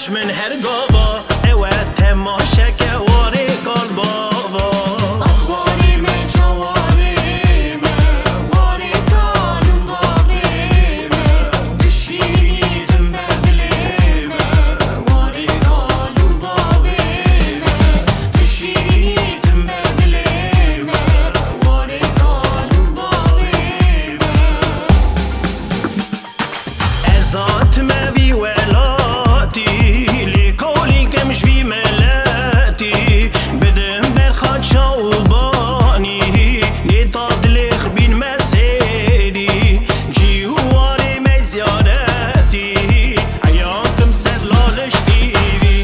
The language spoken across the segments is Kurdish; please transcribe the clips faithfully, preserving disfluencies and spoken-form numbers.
Ji min her gava ew e temaşeke warê kal bava. Axwarê me, cawarê me, warê kal û bavê me, tu şîrînî tim be dilê me, warê kal û bavê me, tu şîrînî tim be dilê me, warê kal û bavê me. Ez hatime vî welatî, lê kolî kim ji vî miletî. Bidim berxa çaw û banî, lê ta dilê xbîn me sêrî. Cî û warê me ziyaretî, eya kim ser laliş dîvî.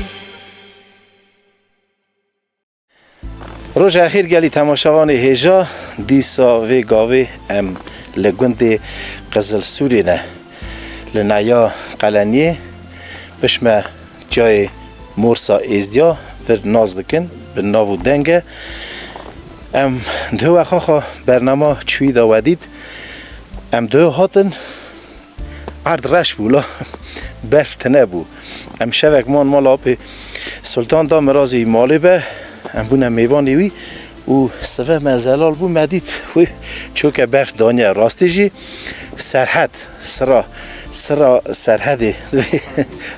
Roja xêr gelî temaşevanê hêja, dîsa vê gavê em li gundê Qizilsûrê ne. Li neya Qeleniyê, pişme çiyayê Morsa Êzdiya vir nas dikin, bi nav û deng e. Em duh we xaxa bernama çûyî da we dît. Em duh hatin, Erd reş bû la berf tune bû. Em şevek man mala apê Sultan da mirazî malê be. Em bûne mêvanê wî û sive me zelal bû, me dît wê çoke berf daniye. Rastî jî serhed, sira, sira serhedê,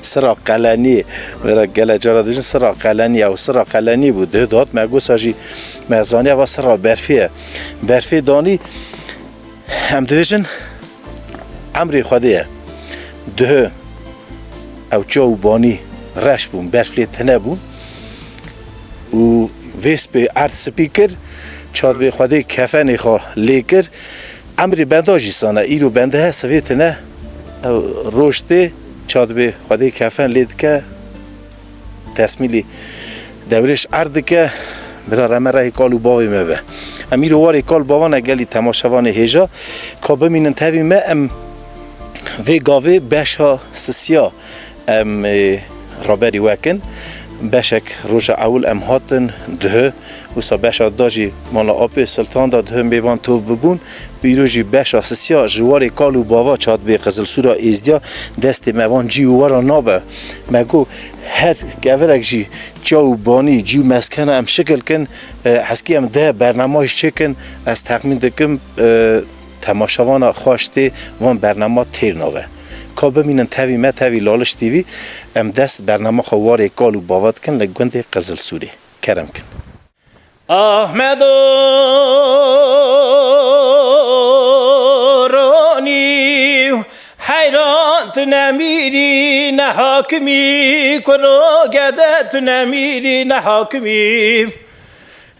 sira Qeleniyê. Vera gele cara dibêjin sira Qeleniyê, ew sira Qeleniyê bû. Duh dihat me gosa jî me zaniye va sira berfê ye. Berfê danî. Em dibêjin, emrê Xwedê ye. Duh ew çaw û banî reş bûn, berf lê tune bûn û vê spê erd spî kir, çadibê Xwedê kefenê xwe lê kir. Emrê benda jî sane, îro bende he, sivê tune, ew roj tê, çadibê Xwedê kefen lê dike. Tesmîlî dewrêş erd dike, bira re me rehê kal û bavê me be. Em îro warê kal bava ne gelî temaşevanê hêja, ka bimînin tevî me, em vê gavê beşa sisiya em, e, raberî we kin. Beşek roja ewil em hatin duh, wisa beşa da jî mala apê Sultan da duh mêvan tov bibûn. Îro jî beşa sisiya ji warê kal û bava çadibê Qizilsûra Êzdiya destê me van cî û wara nabe. Me got, her kevirek jî çaw û banî, cî û meskena em şikil kin, e, heskî em deh bernamaj çêkin, ez texmîn dikim, e, temaşevana xweş tê van bernama têr nabe. Ka bimînin tevî me, tevî Laliş T V, em dest bernama xwe warê kal û bava dikin li gundê Qizilsûrê. Kerem kin. Ahmedo Ronî, heyran tu nemîrî, nehakimî, kuro gede tu nemîrî, nehakimî.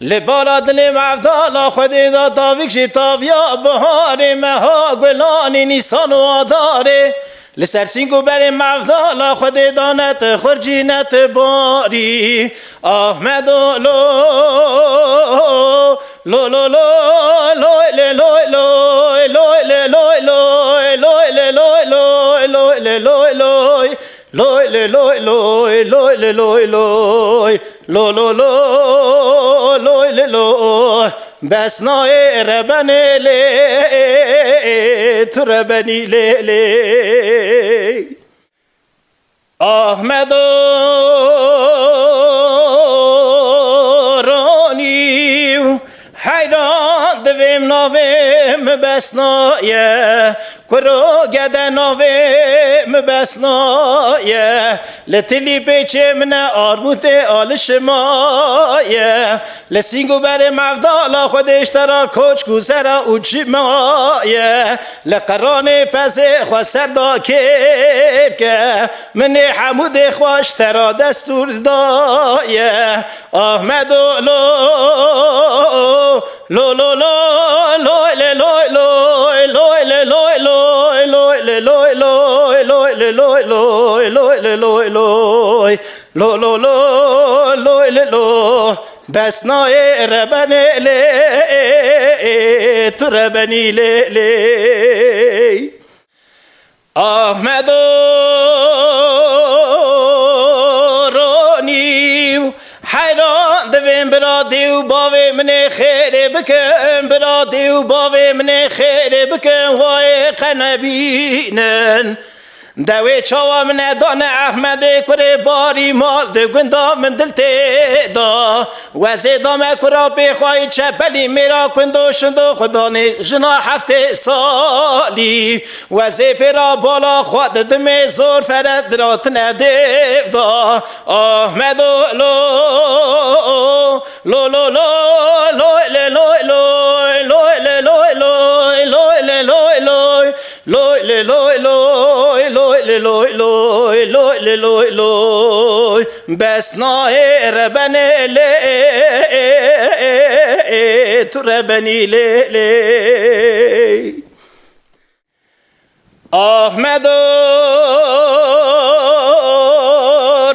Li bala dilê mevdala Xwedê da tavîk jî taviya biharê meha gulanê nîsan û adarê. Li ser sîng û berê mevdala Xwedê da ne tu xurcî ne tu barî. Ahmedo lo, lo, lo, lo, loy lê loy loy, loy lê loy loy, loy lê loy loy, loy lê loy loy, loy lê loy loy, loy lê loy loy, lo, lo, lo, loy lê lo. Bes nayê rebenê lê, tu rebenî lê lê. Ahmedo Ronî, heyran divêm navê min bes naye. Kuro gede navê min bes naye. Li tilî pêçê min e, armûtê alişimaye. Li sîng û berê mevdala Xwedê ji te ra koçk û zera û çimaye. Li qeranê pezê xwe ser da kêr ke. Min ê hemû dê xwe ji te ra destûr daye. Ahmedo lo, lo, lo, lo, loy lê loy loy, loy lê loy loy, loy lê loy loy, loy lê loy loy, loy lê loy loy. Lo, lo, lo, loy lê lo. Bes nayê rebenê lê, tu rebenî lê lê. Ahmedo Ronî, heyran divêm bira dê û bavê min ê xêrê bikin, bira dê û bavê min ê xêrê bikin, wayê qe nebînin. Dewê çawa min e dane Ehmedê kurê barî mal di gunda min dil tê da. Wezê dame kura pê xwayî çepelî mêra kundo şindo xudanê jina heftê salî. Wezê pêra bala xwe didimê zor fere diratine dêv da. Ahmedo lo, lo, lo, lo, loy, le, loy, loy, loy, le, loy, loy, loy, le, loy, loy, loy, le, loy, loy, loy, le, loy, loy, loy, le, loy, loy. Bes nayê rebenê lê, tu rebenî lê, lê. Ahmedo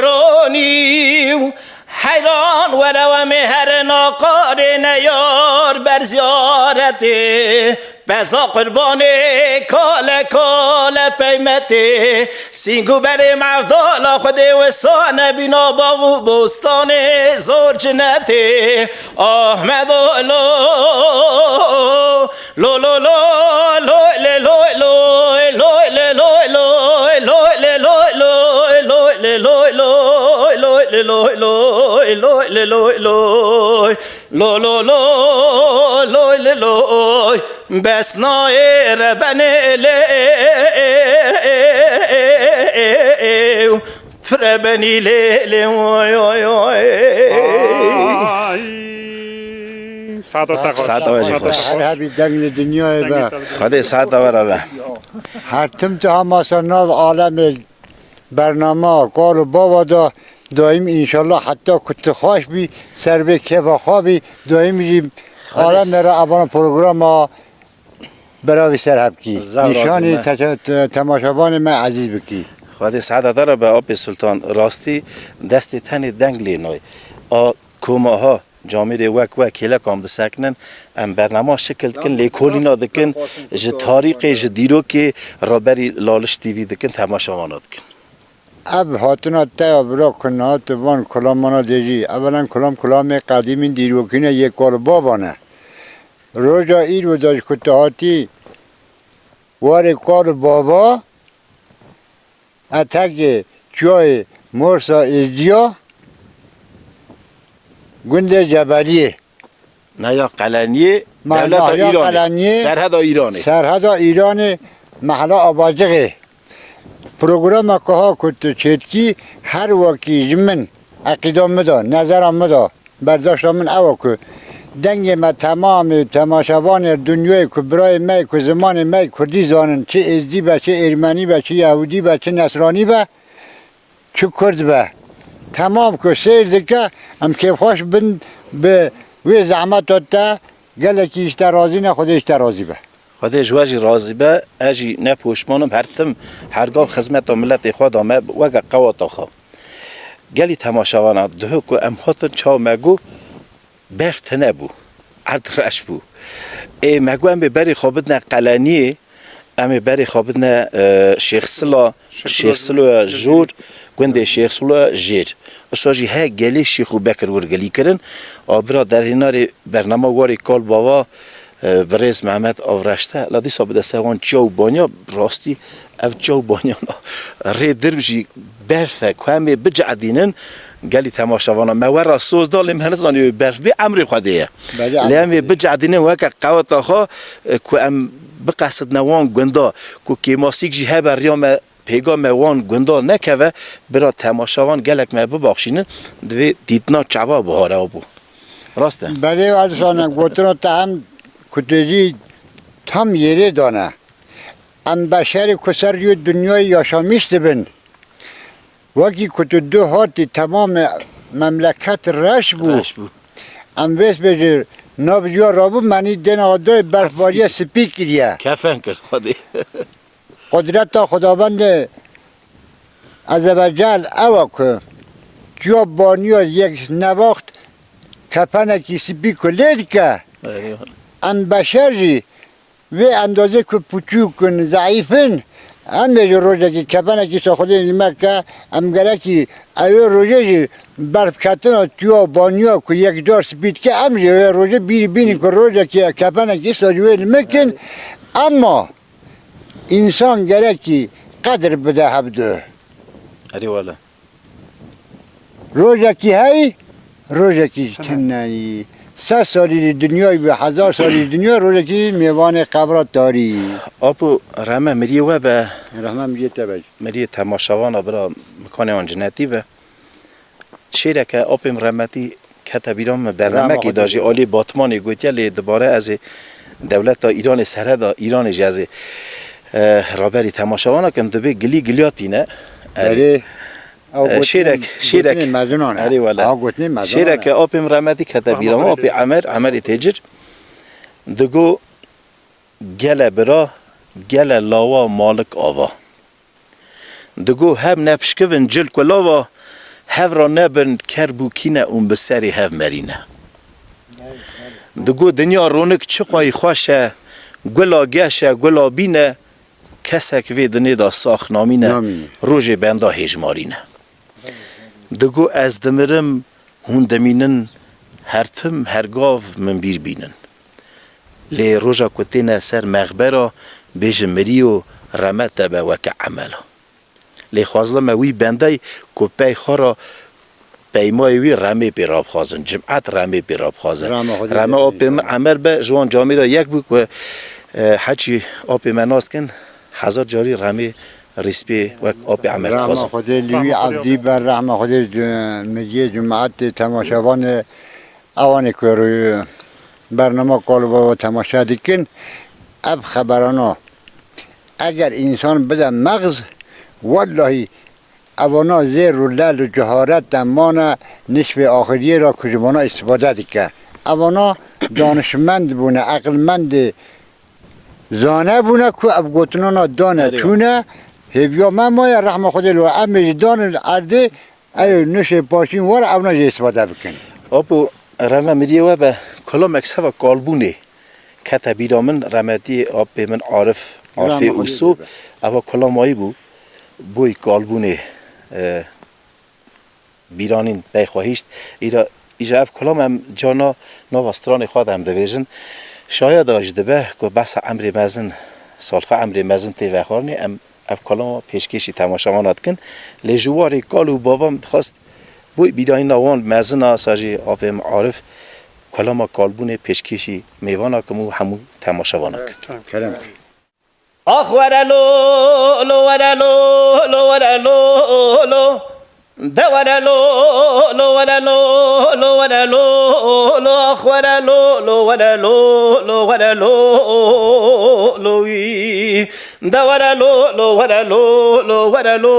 ronî û heyran were we mê here naqarê neyar ber ziyaretê. Beza qurbanê kale kale peymetê. Sîng û berê mevdala Xwedê wisa nebîna bav û bostanê zor cinetê. Ahmedo lo, lo, lo, lo, loy, le, loy, loy, loy, le, loy, loy, loy, le, loy, loy, loy, loy, le, loy, loy, loy, loy, le, loy, loy, loy, le, loy, loy, lo, lo, lo, loy, le, loy. Bes nayê rebenê lê, tu rebenî lê, lê, oy, oy, oy. Ay. Saeta te xweş. Saeta we jî xweş. Her hebî deng li dinyayê be. Dengê te bi Xwedê saeta we re be. Her tim tu hemasa nav alemê bernama kal û bava da daîm înşallah heta ku tu xweş bî, ser vê kêfa xwe bî, daîm jî Xwedê alemê re evana programa Beravî ser hebkî. Zaf razî Nîşanî me. Te-, te-, temaşevanê me ezîz bikî. Xwedê saeta te re be apê Sultan. Rastî destê tenê deng lê nayê. A komaha camêrê wek we kêlekan bisekinin, em bernama şikil dikin, lêkolîna dikin, ji tarîxê, ji dîrokê Raberî Laliş T V dikin, temaşevana dikin. Ev hatina te ya bira ku niha tu van kulamana dê jî, evelan kulam kulamê qedîmîn dîrokîne yê kal û bavan e. Roja îro de ji ku tu hatî warê kal û bava, etekê çiyayê Morsa Êzdiya, gundê Cebeliyê. Ne ya Qeleniyê, Ma-, dewleta nahiya Îranê, Qeleniyê, serheda Îranê. Serheda Îranê, mehla Abacixê. Programa ku ha ku tu çêdikî, her wekî ji min, eqîda min de, nezera min de, berdaşa min ew e ku dengê me temamê temaşevanê dinyayê ku birayê me yê ku zimanê me yê kurdî zanin, çi êzdî be, çi êrmenî be, çi yehûdî be, çi nesranî be, çi kurd be. Temam ku seyr dike, em kêfxweş bin bi wê zehmeta te, gelekî ji te razî ne, Xwedê ji te razî be. Xwedê ji we jî razî be, ez jî ne poşman im, her tim her gav xizmeta miletê xwe dame weke qewata xwe. Gelî temaşevana, duhê ku em hatin çaw me got, berf tune bû, erd reş bû. Ê me got em ê berê xwe bidine Qeleniyê, em ê berê xwe bidine, e, Şêxsila, Şêxsila Şêxsiloya Jor, gundê Şêxsiloya Jêr. Usa jî he gelê Şêx û Bekir wir gilî kirin. A bira derhênarê bernama warê Kal Bava, e, birêz Mehmet Avreşte, la dîsa bide ser wan çiya û banya, rastî ev çiya û banyana rê dirm jî berf e, ku em ê bicehdînin, gelî temaşevana me we re soz da, lê me nizanî wê berf bê, emrê Xwedê ye. Belê, Lê em ê emrê Xwedê. Bicehdînin weke qeweta xwe, e, ku em biqesidine wan gunda, ku kêmasîk jî hebe riya me, pêga me wan gunda nekeve, bira temaşevan gelek me bibaxşînin, divê dîtina çava bihare bû. Rast e? Belê, Elîsane, gotina te hem kutêcî tam yerê dane. Em beşerê ku ser rûyê dinyayê yaşamîş dibin. Wekî ku tu du hatî temamê memleket reş bû. Reş bû. Em vês bêjin, nav rûya rabû, menî dêna dayê berfbariye Spî. spî kiriye. Kefen kir Xwedê. Qudreta Xwedawendê Ezze ve Cel ew e ku çiya baniya yek nevaxt kefenekî spî ku lê dike, Eyvallah. Em beşer jî vê endazê ku piçûk in, zeîf in, em ê ji rojekî kefenekî sa Xwedê li me ke, em gerekî ew ê rojê jî berfketina çiya baniya ku yek car spî dike, em jî wê rojê bîrî bînin ku rojekî kefenekî sa ji wê li me kin. Emma Însan gerekî qedir bide hevdu. Erê wele. Rojekî hey, rojekî ji tune yî. Sed salî li dinyayê bî, hezar salî li dinya, rojekî mêvanê qebra tarî. Apo, rehme miriyê we be. Rehme miriyê te be. Miriyê temaşevana bira mikanê wan cinetî be. Şêreke apê min rehmetî kete bîra min, bernamekê de jî alî Batmanê gotiye, lê dibare ez ê dewleta Îranê, serheda Îranê jî ez ê, e, raberî temaşevana kim, dibê gilî giliya tîne. Erê. Erê. Ew E, gotinên, şêrek, şêrek. Gotinên mezinan e. Erê wele. Ha, gotinên mezinan e. Şêrek e, apê min rehmetî kete bîra min, apê Emer, Emerê Têcir. Digo, gele bira, gele lawa malik ava. Digo, hev nepişkivin cil kulava, hev ra nebin kerb û kîne ûn bi serê hev merîne. Digo, dinya ronik çiqayî xweş e, gula geş e, gula bîn e, kesek vê dinê de sax namîne, Namîne. Rojê benda hêjmarîne. Digo, ez dimirim, hûn dimînin, her tim, her gav min bîr bînin. Lê roja ku têne ser mexbera, bêjin mirî û rehmet te be weke emela. Lê xwazlime wî bendey ku pey xwe re peymayê wî remê pê rabixwazin, cimet remê pê rabixwazin. Rehma Xwedê Rehme lê apê min Emer be, ji wan camêra yek bû ku, e, heçî apê me nas kin, hezar carî remê rîspê wek apê Emer Rehma dixwazin. Xwedê li wî Rehma Xwedê Evdî be, rehma Xwedê cu-, miriyê cimetê temaşevanê, ewanê ku rû-, bernama Kalba temaşe dikin, ev xeberana eger însan bide mexz, wellahî evana zêr û lel û ceharet de mane, nişvê axiriyê re ku ji vana îstîfade dike. Evana danişmend bûne, eqilmendê zane bûne ku ev gotinana dane Erê. Tûne, hêviya me maye, rehma Xwedê li we. Em ê jî danin erdê, ew nişê paşîn were, ewna jî îstîfade bikin. Apo, rehme miriyê we be, kolamek seva kalbûnê kete bîra min, rehmetî apê min Arif, Arifê Rehme Xwedê Ûso, lê be. Eva kolamayî bû, boy kalbûnê, e, bîranîn pey xwe hişt. Îra, îja ev kolam em carna nava stranê xwe de em divêjin. Şaya da jî dibe ku behsa emrê mezin, salxa emrê mezin tê vexwarinê, em ev kolama pêşkêşî temaşevana dikin. Lê ji warê kal û bava min dixwest bo bîranîna wan mezina, sa jî apê min Arif, kolama kalbûnê pêşkêşî mêvana kim û hemû temaşevana kim. Kerem. Ax were lo, lo were lo, lo were lo, lo. De were lo, lo were lo, lo were lo, lo. Ax were lo, lo were lo, lo were lo, lo wî. De were lo, lo were lo, lo were lo,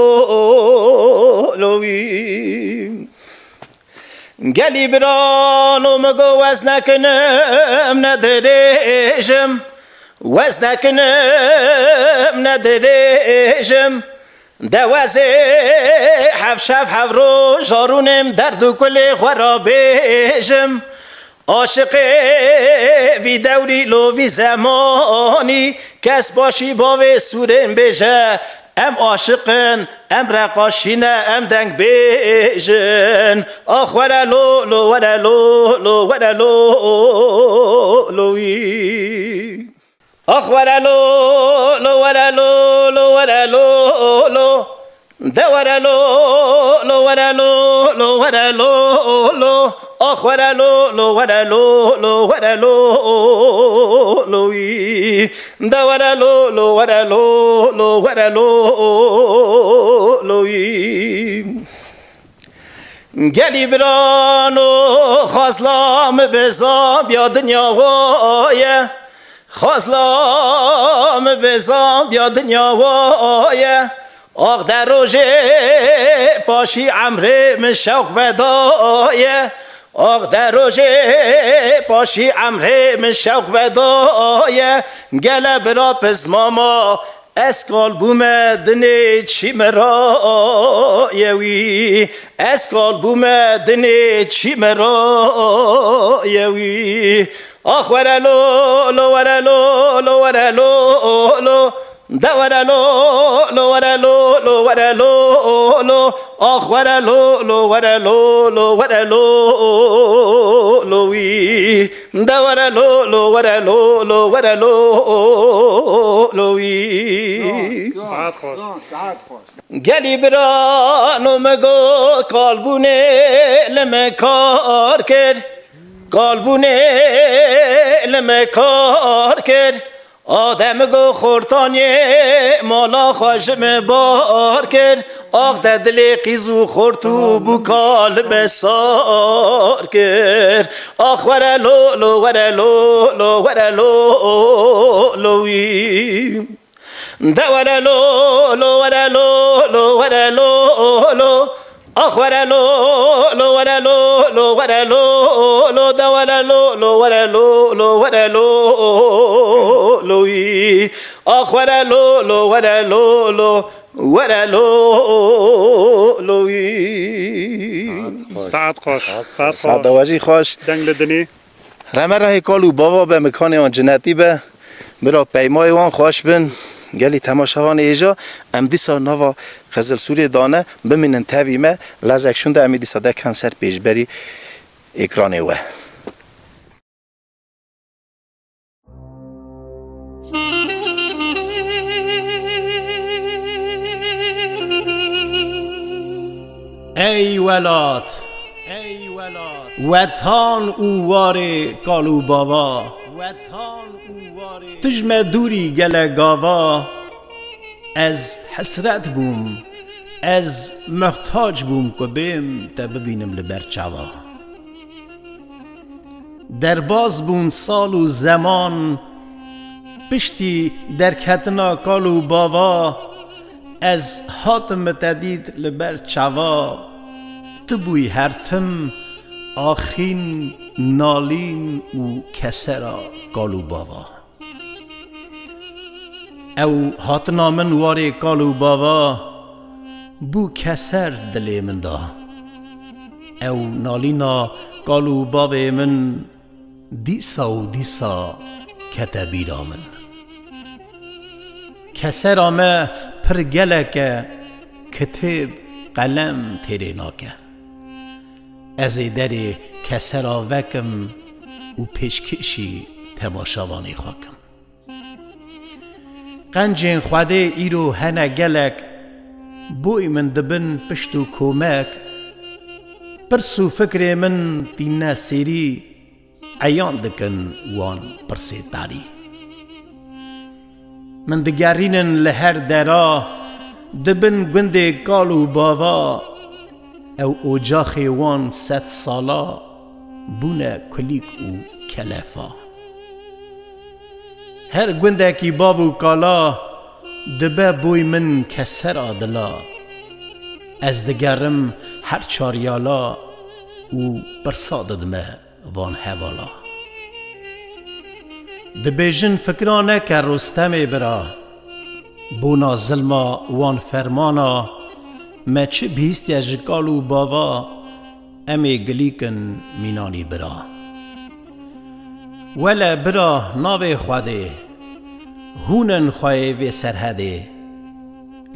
lo wî. Gelî birano min got wez nekinim ne dirêjim, wez nekinim ne dirêjim. De wezê hevşev hevroj a rûnêm derd û kulê xwe ra bêjim. Aşiqê vî dewrî lo vî zemanî kes başî bavê sûrên bêje. Em aşiq in, em reqaşî ne, em dengbêj in. Ax were lo, lo were lo, lo were lo, lo wî. Ax were lo, lo were lo, lo were lo, lo. De were lo, lo were lo, lo were lo, lo. Ax were lo, lo were lo, lo were lo, lo wî. De were lo, lo were lo, lo were lo, lo wî. Gelî birano xazla min bi zambiya dinya waye. Xazla min bi zambiya dinya waye. Ax de rojê paşî emrê min şewq vedaye. Ax de rojê paşî emrê min şewq vedaye. Gele bira pizmama, ez kal bûme dinê çî min raye wî. Ez kal bûme dinê çî min raye wî. Ax were lo, lo were lo, lo were lo, lo. De were lo, lo were lo, lo were lo, lo. Ax were lo, lo were lo, lo were lo, lo wî. De were lo, lo were lo, lo were lo, lo wî. Gelî birano min got, kalbûnê li min kar kir. Kalbûnê li min kar kir. Adem got, xortaniyê mala xwe ji min bar kir. Ax de dilê qîz û xort û bûka li min sar kir. Ax were lo lo, were lo lo, were lo lo wî. De were lo lo, were lo lo, were lo lo. Ax were lo lo, were lo lo, were lo lo. De were lo lo, were lo lo, were lo lo wî. Ax were lo lo, were lo lo, were lo lo wî. Saet xweş. Saet xweş. Saet dewajî xweş. Deng li dinê. Reme rehê kal û bava be, mikanê wan cinetî be, bira peymayê wan xweş bin. Gelî temaşevanê hêja, em dîsa nava Qizilsûrê dane, bimînin tevî me, lezek şûnde em ê dîsa dekem ser pêşberî êkranê we. Ey welat, ey welat, wetan û warê kal û bava, wetan û warê, tu ji me dûrî gele gava, ez hesret bûm, ez muhtac bûm ku bêm te bibînim li ber çava. Derbas bûn sal û zeman, piştî derketina kal û bava, ez hatim te dît li ber çava. Tu bûyî her tim axîn, nalîn û kesera kal û bava. Ew hatina min warê kal û bava bû keser dilê min da. Ew nalîna kal û bavê min dîsa û dîsa kete bîra min. Kesera me pir gelek e, kitêb, qelem têrê nake. Ez ê derê kesera vekim û pêşkêşî temaşevanê xwe kim. Qencên Xwedê îro hene gelek, boy min dibin pişt û komek, pirs û fikrê min tîne sêrî, eyan dikin wan pirsê tarî. Min digerînin li her dera, dibin gundê kal û bava, ew ocaxê wan sed sala bûne kulîk û kelefa. Her gundekî bav û kala dibe boy min kesera dila. Ez digerim her çar yala û pirsa didime van hevala. Dibêjin fikra neke Rostemê bira, bona zilma wan fermana, me çi bihîstiye ji kal û bava, em ê gilîkin mînanî bira. Wele bira navê Xwedê, hûn in xweyê vê serhedê.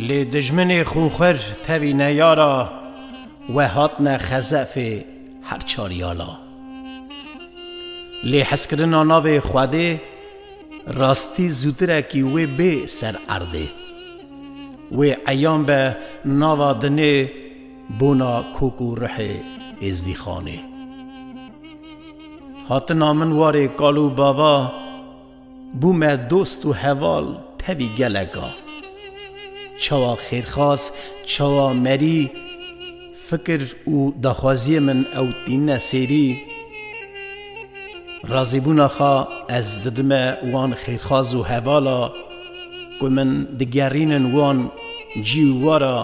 Lê dijminê xûnxwir tevî neyara, we hatine xezefê her çar yala. Lê hezkirina navê Xwedê, rastî zûtirekî wê bê ser erdê. Wê eyan be nava dinê bona kok û ruhê Êzdîxanê. Hatina min warê kal û bava, bûme dost û heval tevî geleka. Çawa xêrxaz, çawa merî, fikir û daxwaziyê min ew tîne sêrî. Razîbûna xwe ez didime wan xêrxaz û hevala ku min digerînin wan cî û wara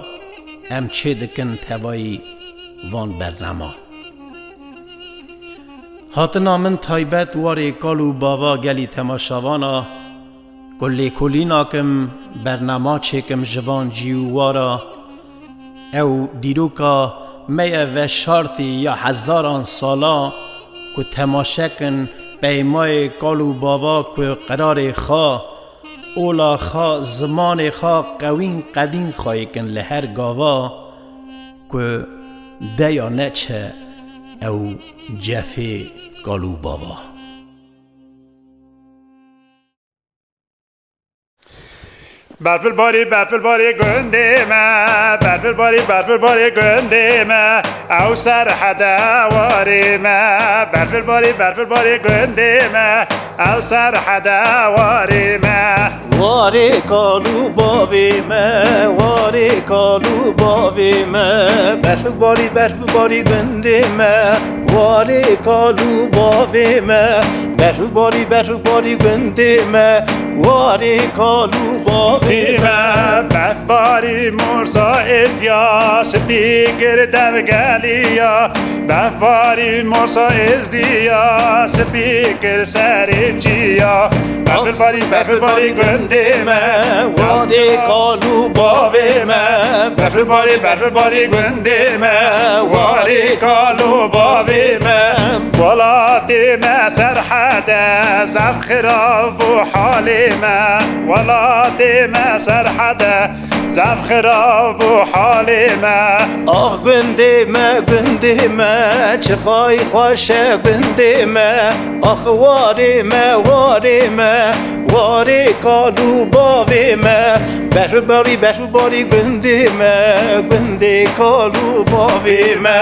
em çê dikin tevayî van bernama. Hatina min taybet warê kal û bava gelî temaşevana, ku lêkolîna kim, bernama çêkim ji van cî û wara. Ew dîroka me ye veşartî ya hezaran sala, ku temaşe kin peymayê kal û bava ku qirarê xwe, ola xwe, zimanê xwe qewîn qedîn xwayê kin li her gava, ku deya neçe ew cefê kal û bava. Berfil barî, berfil barî gundê me. Berfil barî, berfil barî gundê me. Ew serhede warê me. Berfil barî, berfil barî gundê me. Ew serhede warê me. Warê kal û bavê me, warê kal û bavê me. Berfil barî, berfil barî gundê me. Warê kal û bavê me. Berfil barî, berfil barî gundê me. Warê kal û bavê me. Berf barî, morsa êzdiya, spî kir devgeliya. Berf barî, morsa êzdiya, spî kir serê çiya. Berfil barî, berfil barî gundê me. Warê kal û bavê me. Berfil barî, berfil barî gundê me. Warê kal û bavê me. Welatê me serhede, zaf xirab bû halê me. Welatê me serhede, zaf xirab bû halê me. Ax gundê me, gundê me, çiqay xweş e gundê me. Ax warê me, warê me, warê kal û bavê me. Berf barî, berf barî gundê me, gundê kal û bavê me.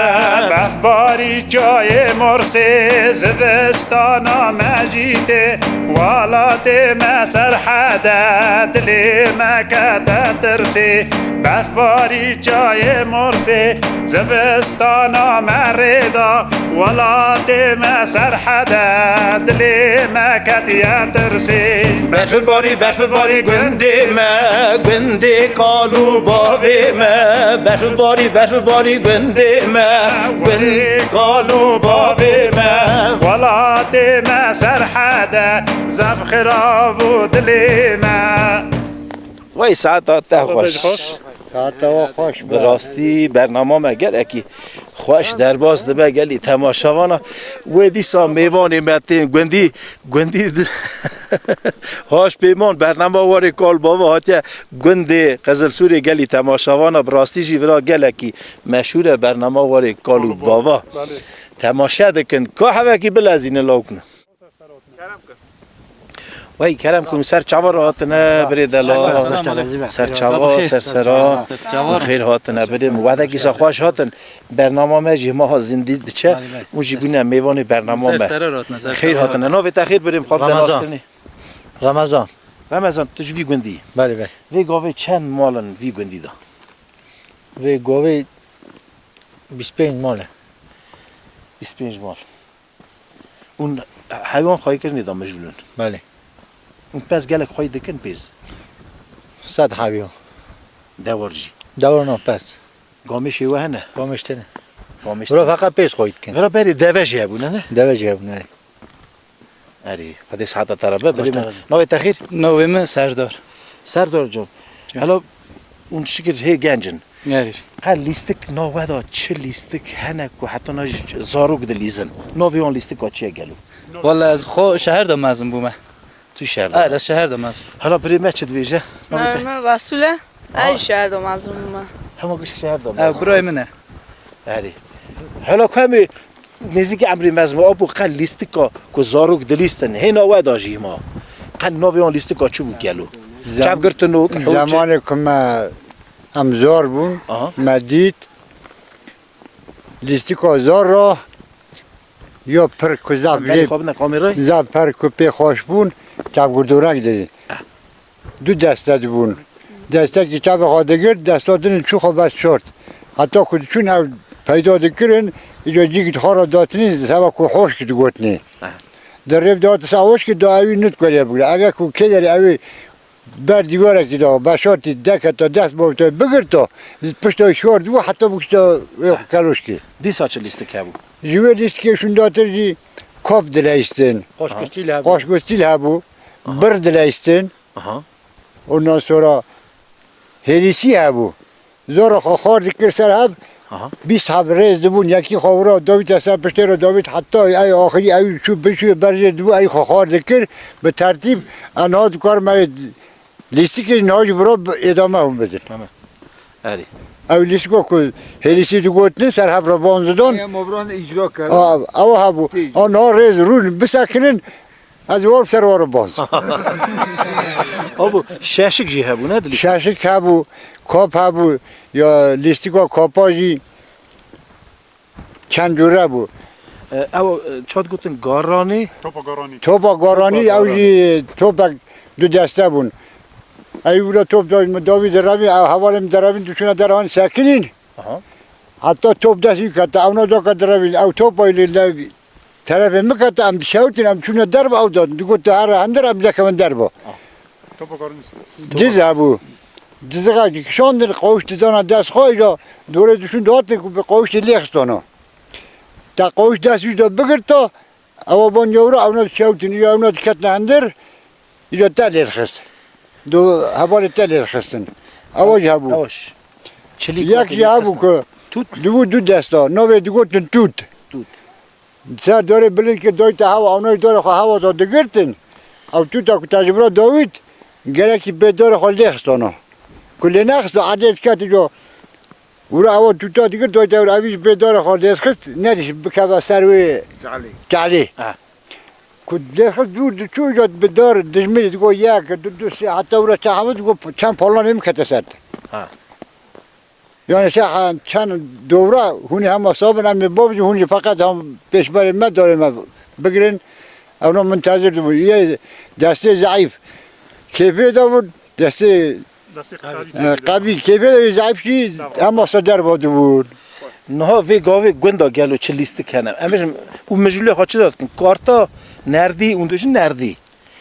Berf barî, çayê morsê, zivistana me jî tê. Welatê me serhede, dilê me kete tirsê. Berf barî, çayê morsê, zivistana me rê da. Welatê me serhede, dilê me ketiye tirsê. Berf barî, berf barî gundê me, gundê kal û bavê me. Berf barî, berf barî gundê me, gundê kal û bavê me. Welatê me serhede, zaf xirab û dilê me. Wey saeta te Saeta te xweş. Xweş. Saeta we xweş be. Bi rastî bernama me gelekî xweş derbas dibe gelî temaşevana. Wê dîsa mêvanê me tên gundî, gundî di-, Haş pêman bernama warê kal bava hatiye gundê Qizilsûrê gelî temaşevana. Bi rastî jî vira gelekî meşhûr e bernama warê kal û bava. Belê. Temaşe dikin. Ka hevekî bilezînin lawkne. Wey kerem kum ser çava re hatine birê dela. Ser çava, ser sera. Xêr hatine birê min. Wedekî sa xweş hatin. Bernama me jî maha zindî diçe. Hûn jî bûne mêvanê bernama me. Xêr hatine. Navê te xêr birê min, xwe bide naskirinê. Remezan. Remezan, tu ji vî gundî yî? Belê, belê. Vê gavê çend mal in vî gundî de? Vê gavê bîst pênc mal e. Bîst pênc mal. Hûn heywan xweyîkirinê de mijûl in? Belê. Hûn pez gelek xweyî dikin pêz? Sed heywan. Dewar jî? Dewar na pez. Gamêşê we hene? Gamêş têne. Gamêş Bira têne. Feqet pêz xweyî dikin. Bira berê deve jî hebûne, ne? Deve jî hebûne, erê. Erê, Xwedê siheta te re be. Birê min, navê te xêr? Navê min Serdar. Serdar can. Can. Hela hûn şikir hê genc in. Erê. Qe lîstik na we de çi lîstik hene ku heta na j-, zarok dilîzin? Navê wan lîstika çi ye gelo? Wele ez xwe şeher de mezin bûme. Tu şeher de? Erê, ez şeher de mezin. Hela birê me çi dibêje? Navê te? Navê min Resûl e. Ha. Ez şeher de mezin bûme. Hema gişt şeher de mezin. Ew birayê min e. Erê. Hela ku em ê nêzîkî emrê mezin, apo qe lîstika ku zarok dilîstin, hêna we da jî hima. Qe navê wan lîstika çi bû gelo? Zem-, Çav girtin û zemanê ku me, em zor bûn, Aha. me dît, lîstika zor ra, yo pir ku zaf Em berê lê, xwe bidin kamerayê. zaf pir ku pê xweş bûn, çav girtin reng didin. Du deste dibûn. Destekî çavê xwe digirt, desta din çû xwe bes şort. Heta ku diçûn ew peyda dikirin, îca cîk di xwe re datinî, seba ku hoşk digotinê. Aha. Di rêv de hatisa hoşkî da ewî nut koriye bigire. Eger ku kêderî ewî ber dîwarekî da, beşartî deketa dest bavta bigirta, pişta şor dibû, heta bikişta wê keloşkê. Dîsa çi lîstik hebû? Ji wê lîstikê şûndatir jî kop dileyistin. Qaşgustîl hebû. Qaşgustîl hebû. Aha. Bir dileyistin. Aha. Ondan sonra hêlîsî hebû. Zora xwe xwar dikir ser hev. Aha. Bîst heb rêz dibûn, yekî xwe wira dawîte ser piştê re dawît, heta ey axirî ew çû biçû ber jê dibû, ey xwe xwar dikir, bi tertîb, e, niha dikarim ew lîstikê niha jî vira bi-, êdame hûn bidin. Tamam. Erê. Ew lîstiko ku hêlîsî digotin, ser hev re ban didan. Eya mobran icra kir. A, ew hebû. Tê. A, niha rêz rûn bisekinin, Ez war ser war baz. Abo, şeşik jî hebû, ne dilî? Şeşik hebû, kap hebû, ya lîstika kapa jî çend cure bû. E, ew, e, çat gotin garanî? Topa garanî. Topa garanî, Topa ew garanî. Jî topek du deste bûn. Ew wira top da min davî direvî, ew hevalê min direvîn, dişûne derhan sekinîn. Aha. Heta top dest wî kete, ew nadoke direvîn, ew topa li, li terefê min kete, em dişewtin, em çûne derve ew dadin. Digot, "Tu here hindir, em nekevin derve." Ah. Topa garanî. Diz hebû. Dizixekî kişandin, qawîş didana dest xwe, îja dorê dişûn dihatin ku bi qawîşê lê xistana. Te qawîş dest wî de bigirta, ewa ban yewra, ewna dişewtin, îja ewna diketin hindir, îja te lê dixist. Do hevalê te lê dixistin. Ewa jî hebû. Ewa jî. Çilîk Yek wekî jî hebû lê xistin. Ku Tût. Dibû du desta, navê digotin tût. Tût. Ser dorê bilind kir, dayî te hewa, anayî dorê xwe hewa da digirtin. Ew tûta ku te ji vira dawît, gerekî bê dorê xwe lê xistana. Ku lê nexista, erdê diket îco. Wira ewa tûta digir, dayî te wira evî ji bê dorê xwe lê xist, nedîş bikeve ser wê Tehlê. Tehlê. Ha. Ku lê xist dûr diçû, îco bi dor dijminî digo yek, du, du, sê, heta wira çax hebû, digo çend palanê min kete ser te. Ha. Yani şey, ha, çend dowra hûn ê hema sabin, em ê bavêjin, hûn jî feqet hem pêşberê me, dorê me bigirin. Ewna muntezir dibûn. Yê destê zeîf kêfê de bûn, destê, Destê qewî e, kêfê de. Qewî kêfê de, zeîf jî Tamam. Hema se derva dibûn. Niha vê gavê gunda gelo çi lîstik hene? Em bêjin, û mijûlê xwe çi dikin? Karta nerdî, hûn dibêjin nerdî.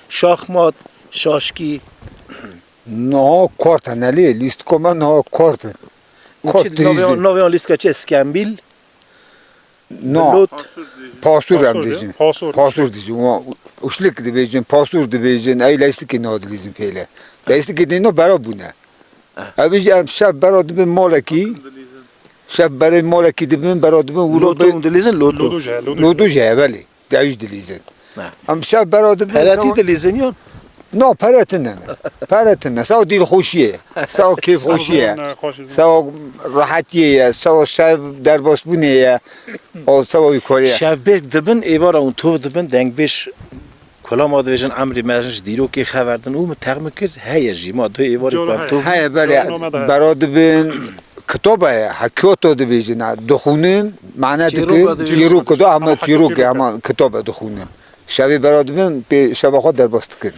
Şaxmat, şaşkî. Niha kort hene lê, lîstika me niha kort e. Û Kort çi, navê, dilîzin. Navê wan lîstika çi ye? Skembîl? Na. Lot. Pasûr em Pasûr, dibêjin. Pasûr, Pasûr uşlik. Dibêjin. Wan uşlik dibêjin, pasûr dibêjin. Ey lîstikê niha dilîzin pêle. Lîstikê dîno bera bûne. Eh. Ev jî em şev bera dibin malekî. Şev berê malekî dibin, bera dibin, wilo Loto bi- hûn dilîzin, loto. Lodo jî, lodo. Lodo jî, belê. Dewij dilîzin. Ne. Em şev bera dibin, Peretî sewa- dilîzin yon? No, pere tune ne. Pere tune ne. Sewa dilxweşiyê. Sewa kêfxweşiyê. Sewa, e, xweş. Sewa rehetiyê ye. Sewa şev derbasbûnê ye. O sewa wî korê ye. Şevbêrk dibin, êvara hûn tov dibin, dengbêj Kula ma dibêjin emrê me ji dîrokê xeverdin û min texmin kir, heye jî, ma duhê êvarê Coro ku em heye. tov Heye, belê, Coro name de heye. Bera dibin, kitoba ye, hekyoto dibêjin, ha, dixwînin, mane Çîroka dikin, dibêjin. Çîrok do, ama Ama çîrok e, çîrok e. Ama kitoba dixwînin. Şevê bera dibin, pê şeva xwe derbas dikin.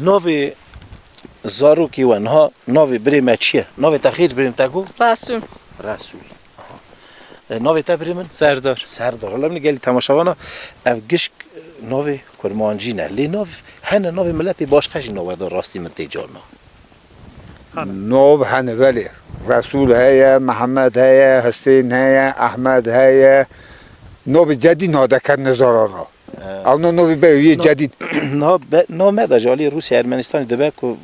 Navê zarokê we niha, navê birê me çi ye? Navê te xêr, birê min te got? Resûl. Resûl. Aha. E, navê te birê min? Serdar. Serdar. Hala min gelî temaşevana, ev gişk, e, navê kurmancî ne. Lê nav, hene navê miletê başqa jî nava de rastî min tê carna. Hene. Nav hene belê. Resûl heye, Mihemed heye, Hisên heye, Ehmed heye. Navê cedî nadeketine zarara. Ew no novî be, yê No-, cedîd. No be, no me de ji alî Rûsya Ermenistanê dibe ku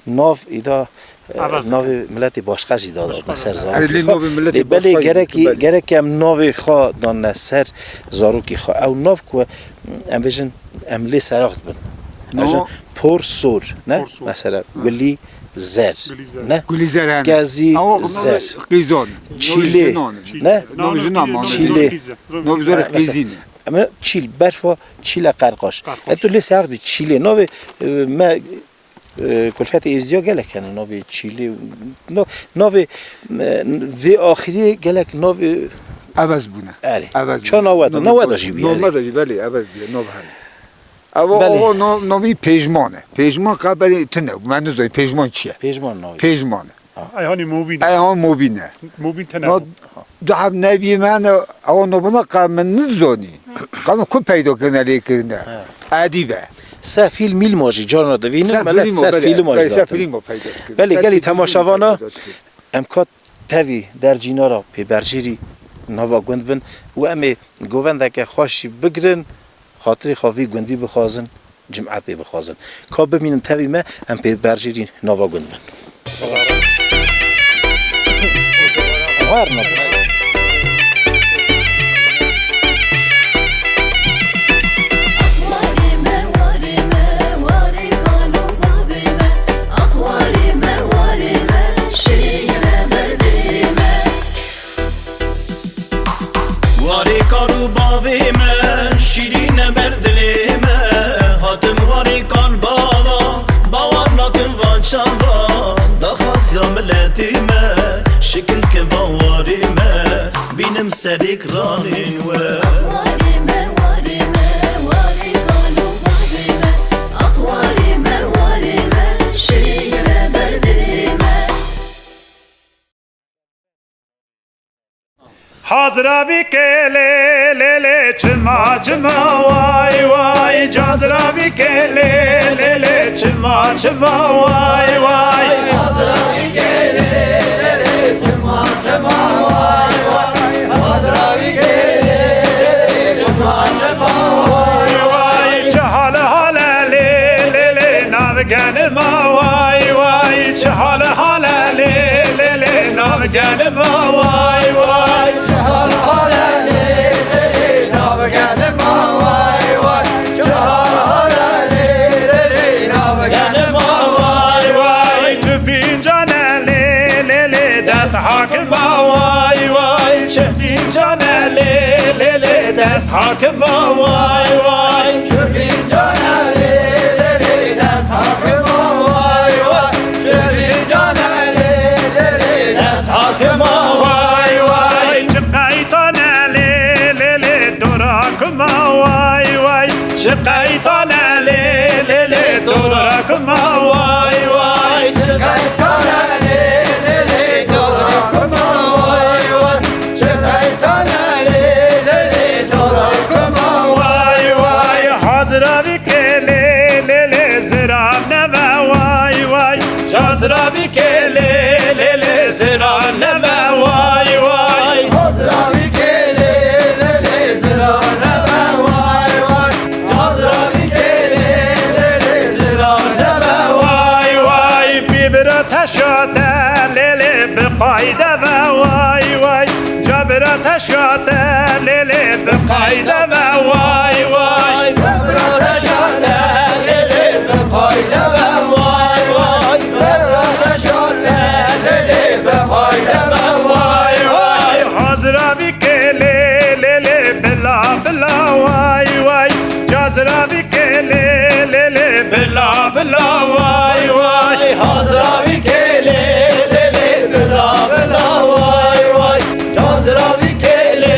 nav îda, e, Evaz navê dike. Miletê başqa jî da Başqa da ser dike. Zarokê Erê, lê xwe. Navê miletê Lê belê başqa jî gerekî, dike, belê. Gerekî em navê xwe danne ser zarokê xwe. Ew nav ku em bêjin, em lê serax dibin. No. Em bêjin por sor, ne? Por sor. Mesela, Ha. Gulî zer, Gulî zer. Ne? Gulî zer hene. Gezî Ama navê zer. Qîzon. Çîlê, Navê zinan. Ne? Navê zinan. Çîlê. Navê zor Mesela, qîzîn. Em çîl, berfa, çîle qerqaş. Qerqaş. E, tu lê ser bî çîlê. Navê, e, me, e, kulfetê êzdiya gelek hene, navê çîlê. No-, navê, e, vê axiriyê gelek navê Evez bûne. Erê. Evez bûne. Ça nawe de, Navê nawe de baş-, jî bûye, nawe erê. De jî, belê, evez bûye, nav hene. Ev Belê. O nav-, navî pêjman e. Pêjman xeberî tune. Me nizanî pêjman çi ye? Pêjman navê. Pêjman e. Eyhanî Mobîn. Eyhan Mobîn e. Mobîn tene. Ma du heb nevî me ne, ewa nobina qe min nizanî. Qe min ku peyda kirine lê kirine. He. Edî be. Se fîlm mîlma jî carna divînin, Se melet fîlmo, ser belê, fîlma belê, jî se zaten. Fîlmo peyda kirine. Belê, Se gelî fîlmo temaşevana, peyda kirine. Em ka tevî dercîna ra pêberjêrî nava gund bin û em ê govendeke xweş jî bigirin, xatirê xwe vî gundî bixwazin. Cim'etê bixwazin. Ka bimînin tevî me, em pê berjêrî nava gund bin. Her ne. Warê me, warê me, warê kal û bavê me. Ax warê me, warê me, şêrîne ber dilê me. Warê kal û bavê me, şîrîne ber dilê me, ha Daxwaza miletê me, şikil ke bawarê me, bînim serê kiranên we. Warê me, warê me, warê kal û warê me. Ax warê me, warê me, şêrî me, berdê me. Hazira vî kêlê lê lê çima çima way way. Hazira vî kêlê lê lê çima çima way way. Hazira vî kêlê lê lê çima çima way way. Hazira vî kêlê lê lê çima çima way way. Çi hale hale lê lê lê nav genima way way. Çi hale hale lê lê lê nav genima way way. Çi hale hale lê lê lê nav genima way way. Çi hale hale lê lê lê nav genima way way. Çi fîncane lê lê lê dest hakima way way. Çi fîncane lê lê lê dest hakima way way. Çi fîncane lê lê lê dest hakima way way. Çi fîncane lê lê lê dest hakima way way. Çi qeytane lê lê lê dora kuma way way. Çi qeytane lê lê lê dora kuma way way. Çi qeytane lê lê lê dora kuma way way. Çi qeytane lê lê lê dora kuma way way. Hazira vî kêlê lê lê ziran neve way way. Hazira vî kêlê lê lê ziran neve way way. Hazira vî kêlê lê lê ziran neve way way. Hazira vî kêlê lê lê ziran neve way way. Bî bira teşa te lê lê bi qayde ve way way. Ca bira teşa te lê lê bi qayde ve way way. Ca bira teşa te lê lê bi qayde ve way way. Ca bira teşa te lê lê bi qayde ve way way. Hazira vî kêlê lê lê bila bila way way. Hazira vî kêlê lê lê bila bila way way. Hazira vî kêlê lê lê bila bila way way. Hazira vî kêlê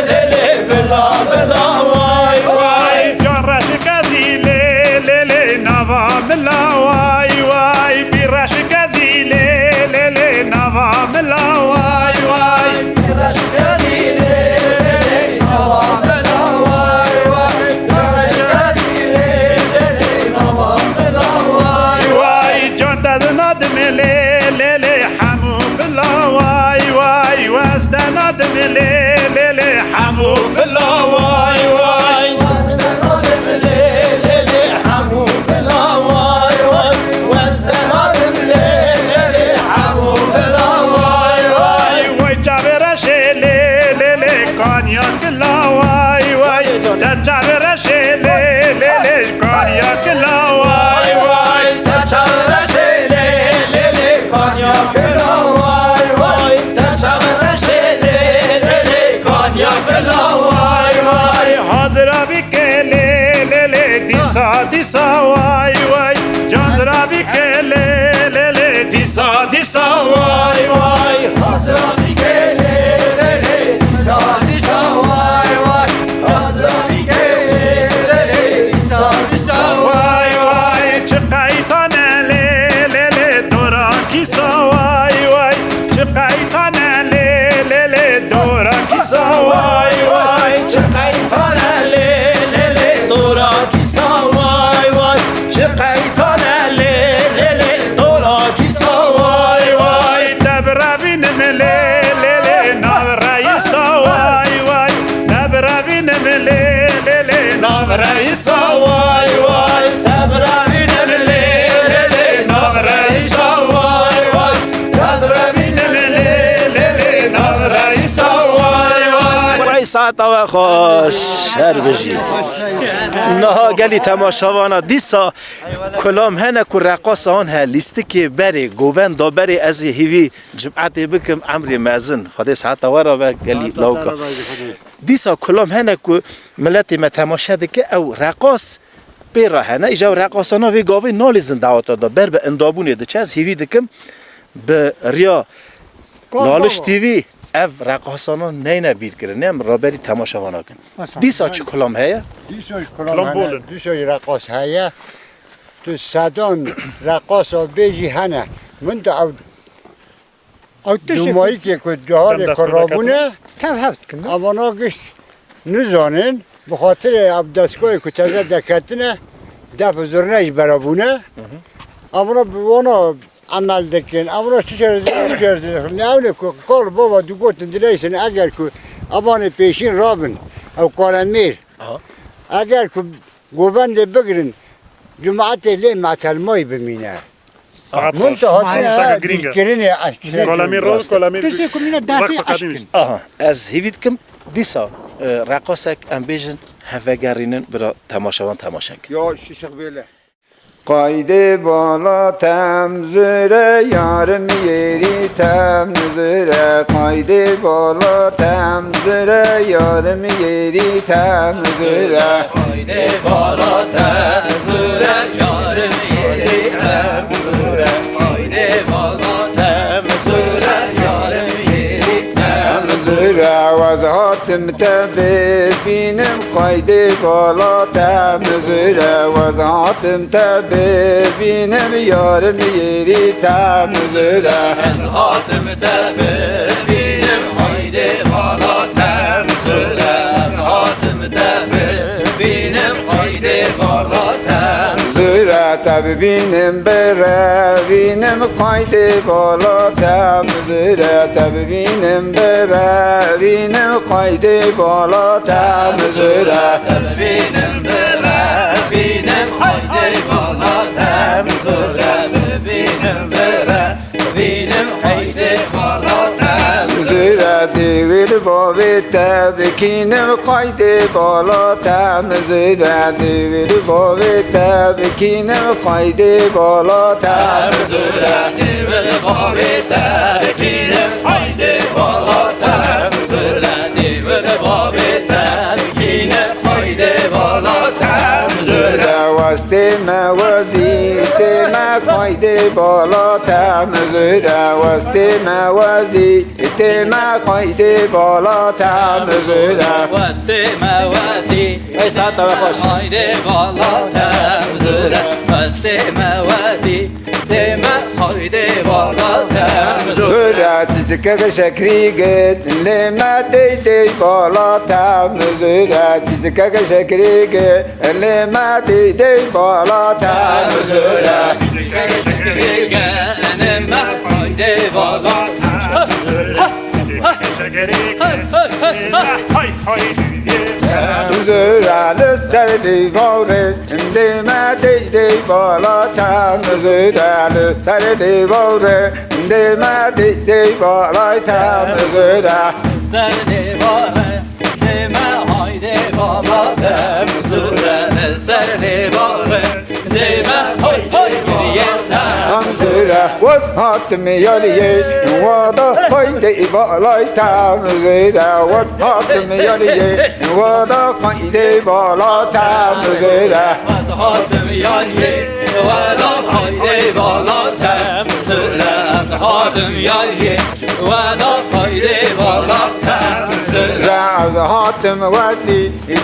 lê lê bila bila way way. Can reşik ez î lê lê lê nava mila way way. Bî reşik ez î lê lê lê nava mila way way. Bî reşik ez î lê lê lê nava mila way way. Bî reşik ez î lê lê lê nava mila way way. Can te dina dimê lê lê lê hemû fila way way. Weste na dimê lê lê lê hemû fila way way. Weste na dimê lê lê lê hemû fila way way. Weste na dimê lê lê lê hemû fila way way. Way çavê reşê lê lê lê kanya kila way way. Te çavê reşê lê lê lê kanya kila way way. Te çavê reşê lê lê lê kanya kila way way. Te çavê reşê lê lê lê kanya kila way way. Hazira vî kêlê lê lê dîsa dîsa way way. Hazira vî kêlê lê lê dîsa dîsa way way. Hazira vî kêlê lê lê dîsa dîsa way way. Hazira vî kêlê lê lê dîsa dîsa way way. Çi qeytane lê lê lê dora kîsa way way. Çi qeytane lê lê lê dora kîsa way way. Çi qeytane lê lê lê dora kîsa way way. Çi qeytane lê lê lê dora kîsa way way. Te birevînim lê lê lê nav reyîsa way way. Te birevînim lê lê lê nav reyîsa way way. Te birevînim lê lê lê nav reyîsa way way. Te birevînim lê lê lê nav reyîsa way way. Wey saeta we xweş, her bijî. Niha gelî temaşevana dîsa kulam hene ku reqasa wan he lîstikê berê, govenda berê, ez ê hîvî cim'etê bikim, emrê mezin. Xwedê siheta we re be gelî lawka. Dîsa kulam hene ku miletê me temaşe dike, ew reqas Pê re hene, îja reqasana vê gavê nalîzin daweta da ber bi indabûnê diçe. Ez hêvî dikim bi riya Laliş T V ev reqasana neyne bîrkirin. Em raberî temaşevana kin. Dîsa çi kulam heye? Dîsa jî kulam hene, dîsa jî reqas heye. Tu sedan reqasa bêjî hene. Min de ew Ew tiştê ku Dûmayîkê ku caharê ku rabûne, tev heft dikin, ne? Evana giş nizanin, bi xatirê ev destgahê ku teze deketine, def û zurne jî bera bûne. Evana bi wana emel dikin, evana çi çer, çi çer dikin. Ne ew ne ku kal bava digotin dileysin, eger ku evanê pêşîn rabin, ew kalemêr. Eger ku govendê bigirin, cumatê lê metelmayî bimîne. Saet Min xweş. Te hatine Tişteke girîng e. Bîrkirinê, ay, Kolemî ro, kolemî Tiştê ku mîne destê reqsa qedîm eşkin. Aha, ez hêvî dikim dîsa, e, reqasek em bêjin hevegerînin bira temaşevan temaşe kin. Ya şişik bêle. Qaydê bala tem zire, yarim yêrî tem zire. Qaydê bala tem zire, yarim yêrî tem zire. Haydi bala tem zure, yarim yeri tem zure. Haydi bala tem zure, yarim yeri tem zure. Zure, wez hatim te bibînim, qaydê bala tem zure, wez hatim te bibînim, yarim yeri tem zure. Ez hatim te bibînim, haydi bala tem zure. Ez hatim te bibînim, haydi bala tem zure. Te bibînim birevînim, haydi bala tem zure. Te bibînim birevînim, haydi bala tem zure. Te bibînim birevînim, haydi bala tem zure. Bibînim bire Bînim haydi bala tem zure. Zire dêwî li bavê te bikînim, qaydê bala tem zure. Dêwî li bavê te bikînim, qaydê bala tem zure. Dêwî li bavê te bikînim, haydi bala tem zure. Dêwî li bavê te bikînim, haydi bala tem zure. Westê me wezî tê me, qaydê bala tem zure. Westê me wezî tê me, qaydê bala tem zure. Westê me wezî Ey saet te xweş. Haydi bala tem zure. Westê me wezî tê me, haydi bala tem zure. Zure, çiçikeke şekrî git, lê me dey dey bala tem zure. Çiçikeke şekrî git, lê me dey dey bala tem zure. Çiçikeke şekrî git, lê me haydi bala tem zure. Zura li ser lêvare, dê me dey dey bala tem. Zura li ser lêvare, dê me dey dey bala tem. Zura. Ser lêvare, dê me haydi bala tem. Zura li ser lêvare. Dê me hay hay giriyê te. Em zire wez hatim yariyê, wada qaydê balay te. Em zire wez hatim yariyê, wada qaydê bala te. Em zire. Wez hatim yariyê, wada qaydê bala te. Em zire ez hatim yariyê, wada qaydê bala te. Em zire. Zire ez hatim wezî,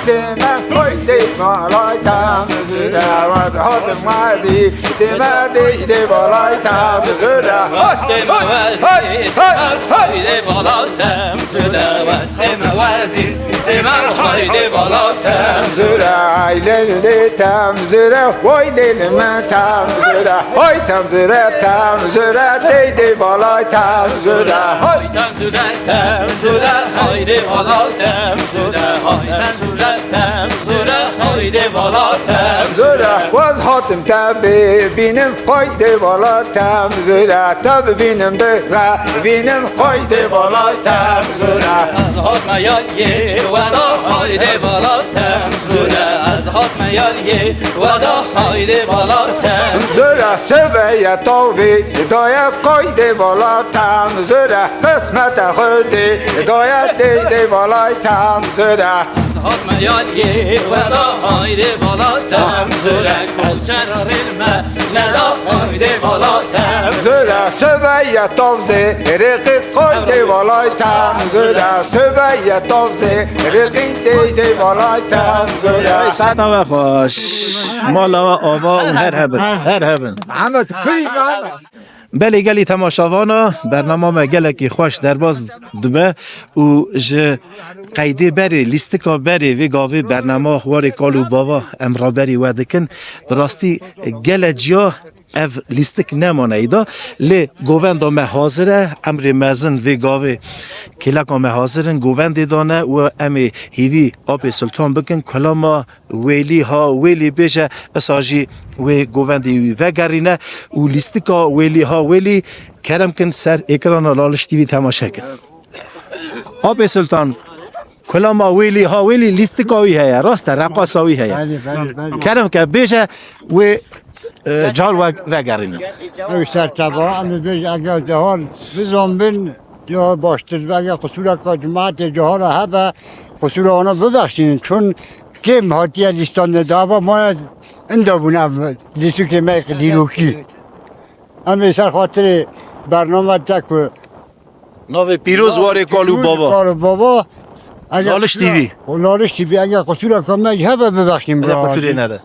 Dê me qaydê balay te. Em zire wez hatim wezî, dê me dey dey balay te. Em zire. Westê me wezî, hay, hay, hay. Dê balay te. Em zire westê me wezî, dê me haydê balay te. Em zire, ay lê lê te. Em zire, way lê lê me te. Em zire, hay te. Em zire te. Em zire, dey dey balay te. Em zire, hay. Tem zure, tem zure, haydi bala tem zure, hay tem zure, tem zure, haydi bala tem zure. Zure, wez hatim te bibînim, haydi bala tem zure, te bibînim birevînim, haydi bala tem zure. Ez hatme yayê weda, haydi bala tem zure, ez hatme yayê weda, haydi bala tem zure. Zure, sibeye tavê daye, haydi bala tem zure. Qismete Xwedê daye, dey dey bala Ay tam züre. Hatme yalye wela haydi vala tam züre. Kolçera rilme neda haydi vala tam züre. Söbeye tam züre. Koy de valay tam züre, söbeye tam züre, de de valay tam züre. Saeta we xweş. Mala we ava û her hebin. Her hebin. Ahmet, kuy Ahmet. Belê gelî temaşevana, bernama me gelekî xweş derbas dibe û ji qeydê berê, lîstika berê vê gavê bernama Warê Kal û Bava em raberî we dikin. Bi rastî gele ciya ev lîstik nemane îda. Lê govenda me hazir e, emrê mezin vê gavê kêleka me hazir in, govendê dane û em ê hîvî Apê Sultan bikin, kulama wêlî ha wêlî bêje, isa jî wê govendê wî vegerîne û lîstika wêlî ha wêlî kerem kin ser êkrana Laliş T V temaşe kin. Apê Sultan, kulama wêlî ha wêlî lîstika wî heye, rast e, reqasa wî heye. Belê, belê, belê. Kerem ke bêje wê, e, car we vegerînin. Ew serçava, em dibêjin eger cahal bizon bin, ya baştir be, eger qusûreka cemaetê cahala hebe, qusûra wana bibexşînin. Çun kêm hatiye lîstan de dava mane inda bûn ev lîstikê me dîrokî. Em ê ser xatirê bername te ku Navê pîroz warê kal û bava. Kal û bava. Eger Laliş T V. O Laliş T V, eger qusûreka me hebe bibexşîn. Eger qusûrê nede.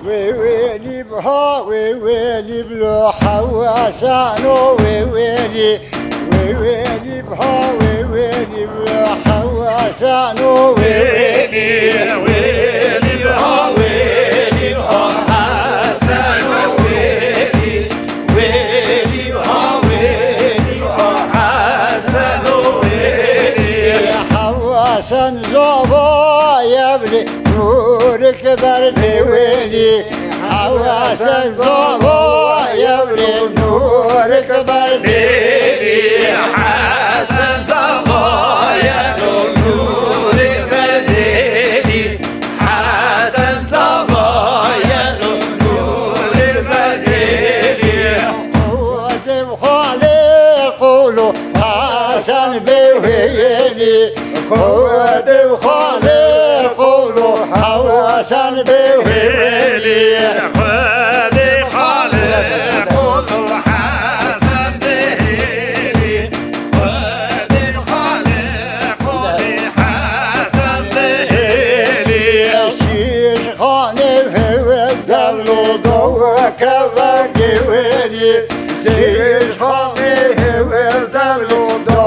Wê wêlî biha, wê wêlî bilo hewasano, wê wêlî. Wê wêlî biha, wê wêlî bilo hewasano, wê wêlî. Wêlî biha, wêlî biha hewasano, wêlî. Wêlî ha wêlî ha Hesen û wêlî. Hewesen zava yevlî nûrik berdê wêlî. Hewesen zava yevlî nûrik berdê wêlî. Hesen zava yevlî nûrik berdê wêlî. Hesen zava yevlî nûrik berdê wêlî. Qewetê xalê qolo Hesen bê wêlî. Qewetê xalê qolo Hesen bê wêlî. Qewetê xalê qolo Hesen bê wêlî. Xwedê xalê qolê Hesen bê wêlî. Şîş xanê hêwê zevlo do kevekê wêlî. Şîş xanê hêwê zevlo do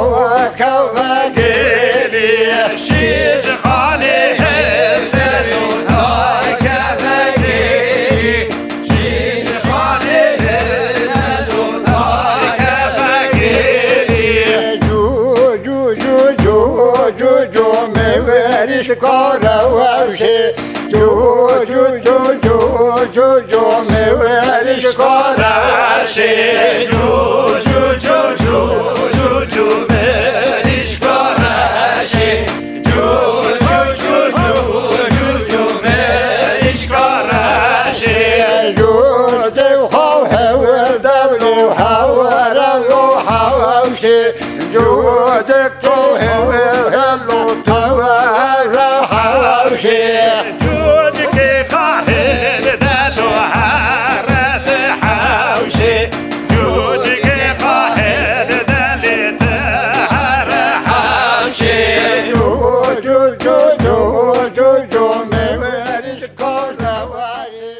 kevekê wêlî. Şîş xanê hêwê zevlo do kevekê wêlî. Şîş xanê hêwê zevlo do kevekê wêlî. Cû, cû, cû, cû, cû, cû, me werîş kare wewşê. Cû, cû, cû, cû, cû, cû, me werîş kare şê. Cû, cû, cû, cû, cû, cû, me werîş kare şê. Cû, cû, cû, cû, cû, cû, me werîş kare şê. Cû, dew xaw hewil devlo hewere lo hewşê. Cûdikê hêwê helo tewere hewşê. Cûdikê xahê li delo here di hewşê. Cûdikê xahê li delê di here hewşê. Cû, cû, cû, cû, cû, cû, me werîş kare wayê.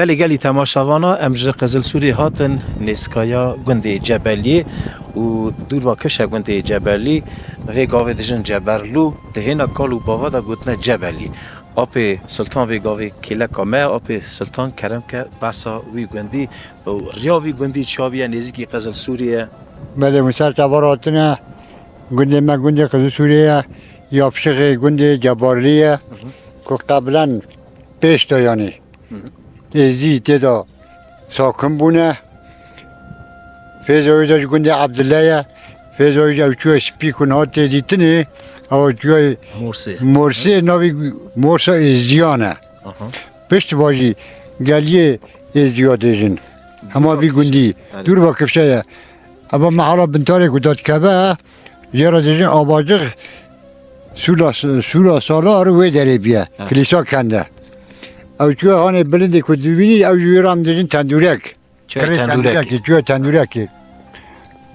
Gelî gelî temaşevana, em ji Qizilsûrê hatin nêzîkaya gundê Cebeliyê û dûr va kifşe gundê Cebelî, vê gavê dijin Ceberlû, li hêna kal û bava de gotine Cebelî. Apê Sultan vê gavê kêleka me ye, apê Sultan kerem ke behsa wî gundî û riya wî gundî çaviye nêzîkî Qizilsûrê ye. Belê, min ser çavar hatine, gundê me gundê Qizilsûrê ye, ya Fişixê gundê Cebarlî ye, ku qeblen pêş de yanî. Êzî tê de sakin bûne. Fêza wê de ji gundê Ebdile ye. Fêza wê de ew çûye spî ku niha tê dîtinê. Ew çûye Morsê. Morsê, navê Morsa Êziyan e. Aha. Pişt vajî geliyê Êziya dêjin. Hema vî gundî. Belê. Dûr va kifşe ye. Eva mehala bintarê ku dadkeve, jê re dêjin Abacix. Sûla, sûla salar wê derê bûye. Ha. Kilîsa kende. Ew çûye hanê bilindê ku dibînî, ew ji wê re em dibînin tendûrek. Çay Kirê tendûrekê. Tendûrekê, çûye tendûrekê.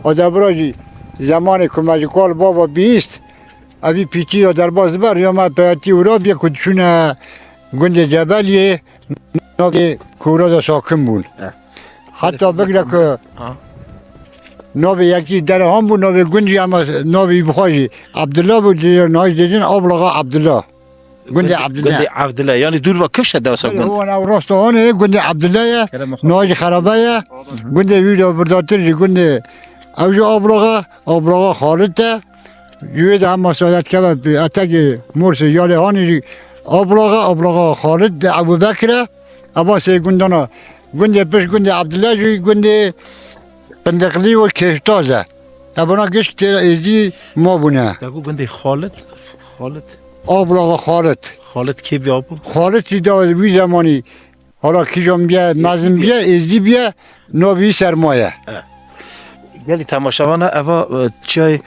O devra jî zemanê ku me ji kal bava bihîst, evî pîtî ya derbas dibe, riya me peyatî û ra bûye ku diçûne gundê Cebeliyê, navê kûra de sakin bûn. Eh. Heta bigre ku Ha. navê yekî derehan bû, navê gund jî, ama navê wî bi xwe jî Abdullah bû, dê-, nayê dêjin Ablaxa Abdullah. Gundê Gundê, Abdullah. Gundê Abdullah. Yanî dûr va kifşe dewsa gund. Wan ew rast hanê, gundê Abdullah ye, Kerem xwe. Nayê jî xerabe ye. Gundê wî de birdatir jî gundê ew jî Ablaxa, Ablaxa Xalit e. Ji wê de hema sadet keve etekê Morsê ya lê hanê jî Ablaxa, Ablaxa Xalit de Ebu Bekir e. Eva sê gundana. Gundê pişt gundê Abdullah jî gundê Pindiqlî û Kêştaz e. Evana giş têra êzî ma bûne. Te got gundê Xalit, Xalit. Ablaxa Xalit. Xalit kê bî apo? Xalit jî da wî zemanî Hala kîjan bîye, mezin bîye, êzdî bîye, navê wî Serma ye. E. Gelî temaşevana eva, e, çiyayê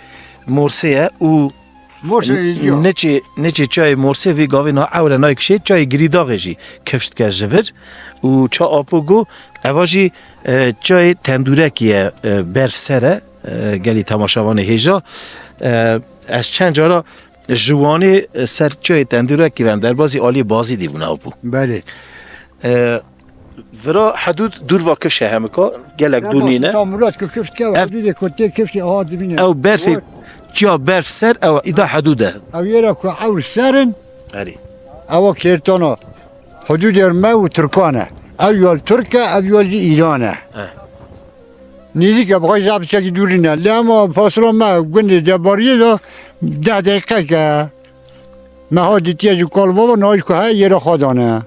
Morsê ye û Morsa êzdî ya. Neçê, neçê çiyayê Morsê vê gavê na ewre nayê kişê, çiyayê Girîdaxê jî kifş dike ji vir û ça Apo got, eva jî, e, çiyayê tendûrekî ye, e, berf ser e, e, gelî temaşevanê hêja. E, ez çend cara ji Wanê, e, ser çiyayê tendûrekî ve em derbazî aliyê Bazîdê bûne Apo. Belê. E, vira hedûd dûr va kifşe hemika, gelek dûr nîne. Sultan Murat ku kifş ke, Ev hedûdê ku tê kifşê aha dibîne. Ew berfê, çiya berf ser, ew îda hedûd e. Ew yê re ku ewr ser in, Erê. Ewa kêrtana hedûdê me û Tirkan e. Ew yol Tirk e, ev yol jî Îran e. Eh. Nêzîk e, bi xwe zaf tiştekî dûrî ne. Lê hema fasila me gundê Cebariyê de deh deqîqek e. Me ha dîtiye ji kal bava, nayê ku heye yê re xwe dane.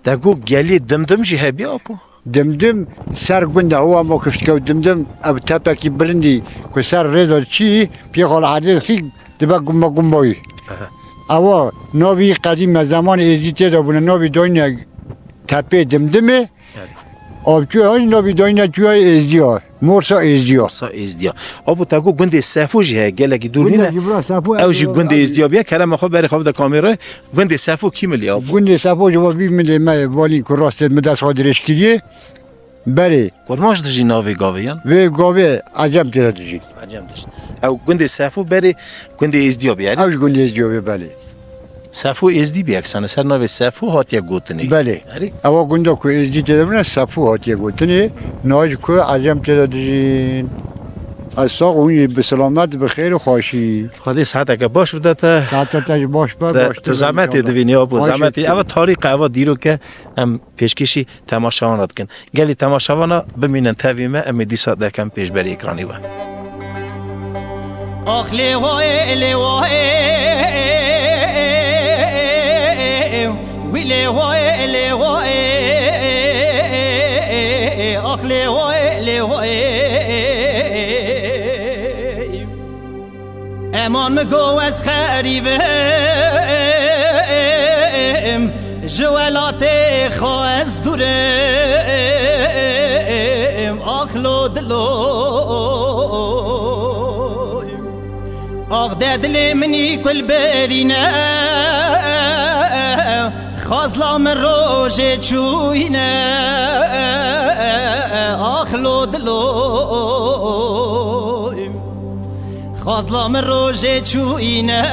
Te got gelê Dimdim jî hebî Apo? Dimdim ser gund e, ew hema kifşt ke Dimdim, ev tepekî bilindî ku ser rê de çî, pê xwe li erdê dixî, dibe gumba gumbayî. Aha. Ewa navê qedîm e, zemanê êzdî tê de bûne, navê dayîne tepê Dimdimê. Evet. Avçû haj navî dayîne çûyayê Êzdiya. Morsa Êzdiya. Morsa Êzdiya. Apo te got gundê Sefo jî heye, gelekî dûr nîne. Gundê Sefo, ew jî gundê Êzdiya bûye. Kerema xwe berê xwe bide kamera. Gundê Sefo kî milî Apo? Gundê Sefo ji bo vî milê me, valî ku rastê min dest xwe dirêj kiriye. Berê. Kurmanc dijî navê gavê yan? Vê gavê Ecem tê de dijî. Ecem dijî. Ew gundê Sefo berê gundê Êzdiya bûye, erê? Ew ji gundê Êzdiya bûye, belê. Sefo êzdî bî, yek sene ser navê Sefo hatiye gotinê. Belê. Erê? Ewa gunda ku êzdî tê de bûne, Sefo hatiye gotinê. Niha jî ku Ecem tê de dijîn. Ez sax û hûn jî bi selamet, bi xêr û xweşî. Xwedê siheteke baş bide te. Siheta te jî baş be, te, baş tu be zehmetê inşallah. Divînî, Apo, zehmetê. Ewa tarîx e, ewa dîrok e, em pêşkêşî temaşevan re dikin. Gelî temaşevana bimînin tevî me, em ê dîsa derkem pêşberî ekranê we. Ax lê wayê, lê wayê, wî lê wayê, lê wayê, ax lê wayê, lê wayê. Eman min go ez xerîb im, ji welatê xwe ez dûr im, ax lo dilo. Ax de dilê min î kul berîne, xazla min rojê çûyîne, ax lo dilo. Xazla min rojê çûyîne,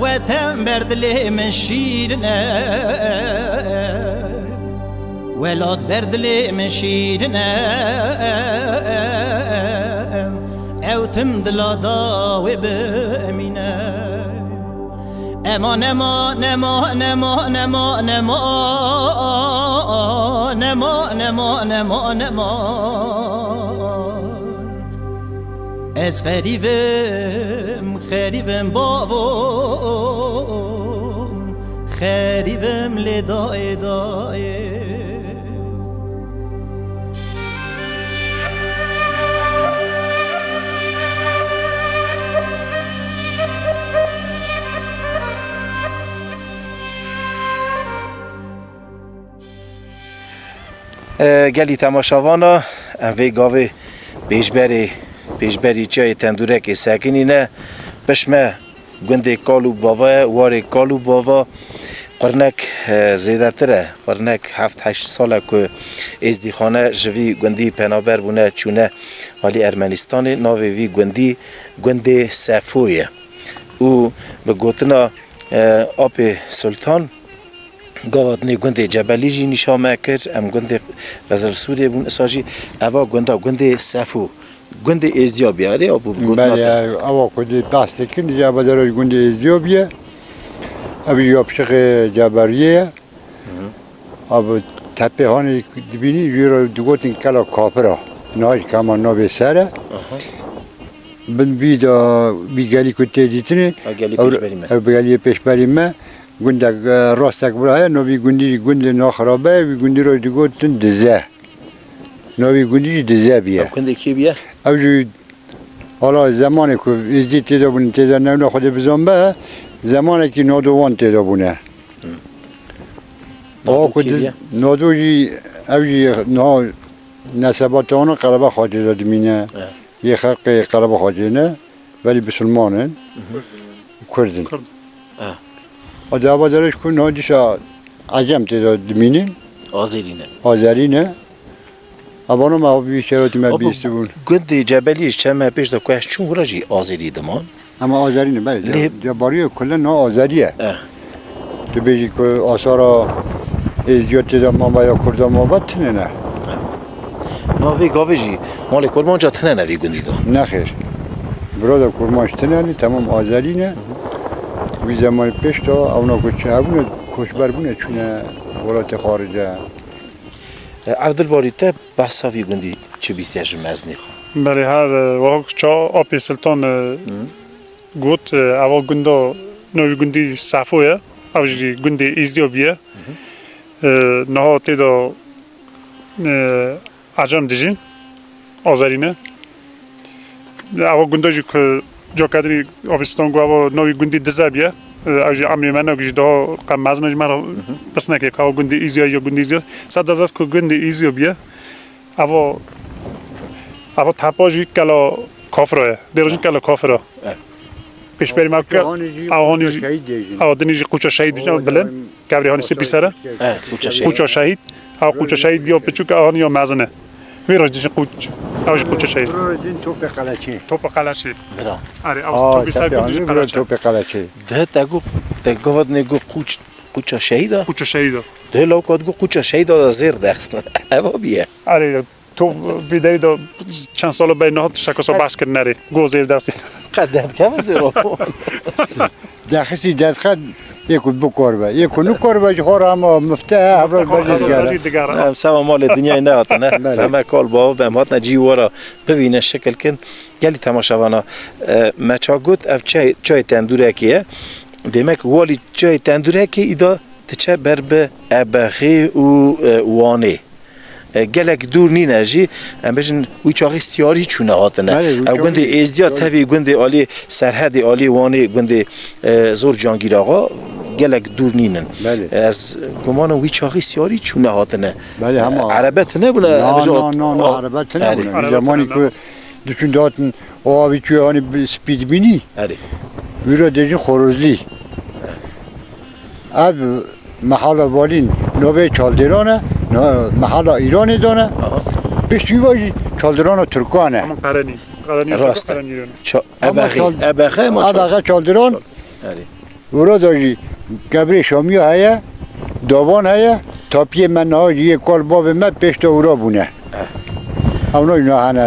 weten ber dilê min şîrine. Welat ber dilê min şîrin e, ew tim dila dawê bimîne. Ema nema, nema, nema, nema, nema, nema, nema, nema, nema. Ez xerîbim, xerîbim bavo, xerîbim lê dayê dayê. E, gelî temaşevana, em vê gavê pêşberê, pêşberî çiyayê Tendûrekê sekinîne. Pişme gundê Kal û Bava ye, warê Kal û Bava. Qurnek, e, zêdetir e. Qurnek heft heşt sal e ku êzdîxane ji vî gundî penaber bûne, çûne alî Ermenistanê. Navê vî gundî gundê Sefo ye. Û bi gotina, e, Apê Sultan, gava dinê gundê Cebelî jî nîşa me kir. Em gundê Xizilsûrê bûn. Isa jî eva gunda gundê Sefo. Gundê Êzdiya bî, erê, abû bi gotina Belê, te. Ewa ku dê behs dikin, ya bedera gundê Êzdiya bîye. Ev ya pişiqê Ceberiyê ye. Hı hı. Abi tepê hanê dibînî, jê re digotin Kela Kafira. Niha jî kema navê ser e. Aha. Bin vî de, vî gelî ku tê dîtinê, Ha, gelî ew, pêşberî me. Ew geliyê pêşberî me. Gundek, e, rastek bira heye, no vî gundî jî gundê naxirabe ye, vî gundî re digotin Dize. No vî gundî jî Dize bîye. Ew gundê kê bîye? Ew jî, hala zemanê ku Êzdî tê de bûne, tê de newna Xwedê bizan be, zemanekî nado wan tê de bûne. Hı. Awa Nado ku kê diz-, bîye? Nado jî, ew jî niha neseba te wana Qerebexa tê de dimîne. Evet. Yê xelqê Qerebexa tê ne. Belê bisilman in, Hı hı. Kurd in. Kurd. Ha. O dava derê ku no dîsa Ecem tê de dimînin. Azerî ne. Azerî ne. Abano me vî şerotî me Abo bîstibûn. Gundê Cebelî ji çeme pêş de ku ez çûm wira jî Azerî diman. Ama Azerî ne, belê. Lê Cebarî ye, kulen no Azerî ye. Eh. Tu bêjî ku asara Êzdiya tê de mama ya Kurda mama tine ne. Navê gavê jî malê Kurmanca tine ne vî gundî de. Nexêr. Bira de Kurmanc tine ne, temam Azerî ne. Wî zemanî pêş de ewna ku çi hebûne, koçber bûne çûne welatê xarice. E, Evdilbarî te behsa vî gundî çi bîstiye ji mezinê xwe? Belê her, e, wahok ça Apê Siltan, e, Hı. got, e, eva gunda, navê gundî Sefo ye, ev jî gundê Êzdiya bîye. Hı hı. E, niha tê de, e, Ecem dijîn, Azerî ne. Eva gunda jî ku Cokadinî Apê Siltan got, eva navê gundî Dize bîye. E, ew jî emrê me ne, jî daha qe mezin e, jî me re Hı hı. pisnekê, ka gundê Êzdiya ya gundê Êzdiya. Sed ez ez ku gundê Êzdiya bîye. Eva, eva tepa jî Kela Kafira ye. Dê rojin Kela Kafira. Evet. Pêşberî me ke, Hanî jî ew hanî Qûça jî, Şehîd dê jî. Ew dinî jî Qûça Şehîd dî, O bilind. Kevri hanî sipî sere. Evet, Qûça Şehîd. Qûça Şehîd. Ew Qûça Şehîd ya piçûk, ew hanî ya mezin e. Vî roj dijî Qûç. Ew jî Qûça Şehîd. Vî roj dijî Topê Qeleçê. Topê Qeleçê. Bira. Erê, ew Aa, Topê Ser tepê Gund dijî hanî vî roj Qeleçê. Topê Qeleçê. Dihê te got, te gava dinê got Qûç, Qûça Şehîd a? Qûça Şehîd a. Dihê lawka digot Qûça Şehîd a da zêr dexistin. Eva bîye. Erê, to vî derî de çend sala berî niha tişteka so behs kirin erê. Go zêr dexistin. Qe derdikeve zêr o. Dexisî destxe yê ku bikor be. Yê ku nikor be ji xwe re hema mifte ye, hevra berjê digere. Berjê digere. Em seba malê dinyayê nehatine. Belê. Heme kal bava be, em hatine cî wara bivîne, şikil kin. Gelî temaşevana, e, me ça got, ev çay, çayê tendûrekê ye. Demek walî çayê tendûrekê îda diçe ber bi Ebexê û, e, Wanê. E, gelek dûr nîne jî, em bêjin wî çaxî siyarî çûne hatine. Belê, wî Ew gundê çaxî Êzdiya siyarî. Tevî gundê alî Serhedê, alî Wanê gundê, e, Zor Cangîr Axa gelek dûr nînin. Belê. Ez gumanim wî çaxî siyarî çûne hatine. Belê, hema. E, erebe tine bûne, Na, em bêjin na, ot-, na, na, o-, erebe tine erê. Bûne. Erebe Zemanî tine ku bûne. Diçûn dihatin, o avî çûyê hanî bi-, spî dibînî. Erê. Wî re dêjin Xorozlî. Ev mehala Valîn navê Çaldêran e, na-, mehala Îranê dane. Aha. Piştî wî jî Çaldêrana Tirkan e. Ama Qerenî. Qerenî Rast e. Qerenî Îranê. Ça-, Ama Ebexe, Çal-, Ebexe ma Çal-, Ebexe Çaldêran. Erê. Wira da jî kebrê Şamiya heye, davan heye. Tapiyê me niha jî yê kal bavê me pêş de hûra bûne. Ew nayna hene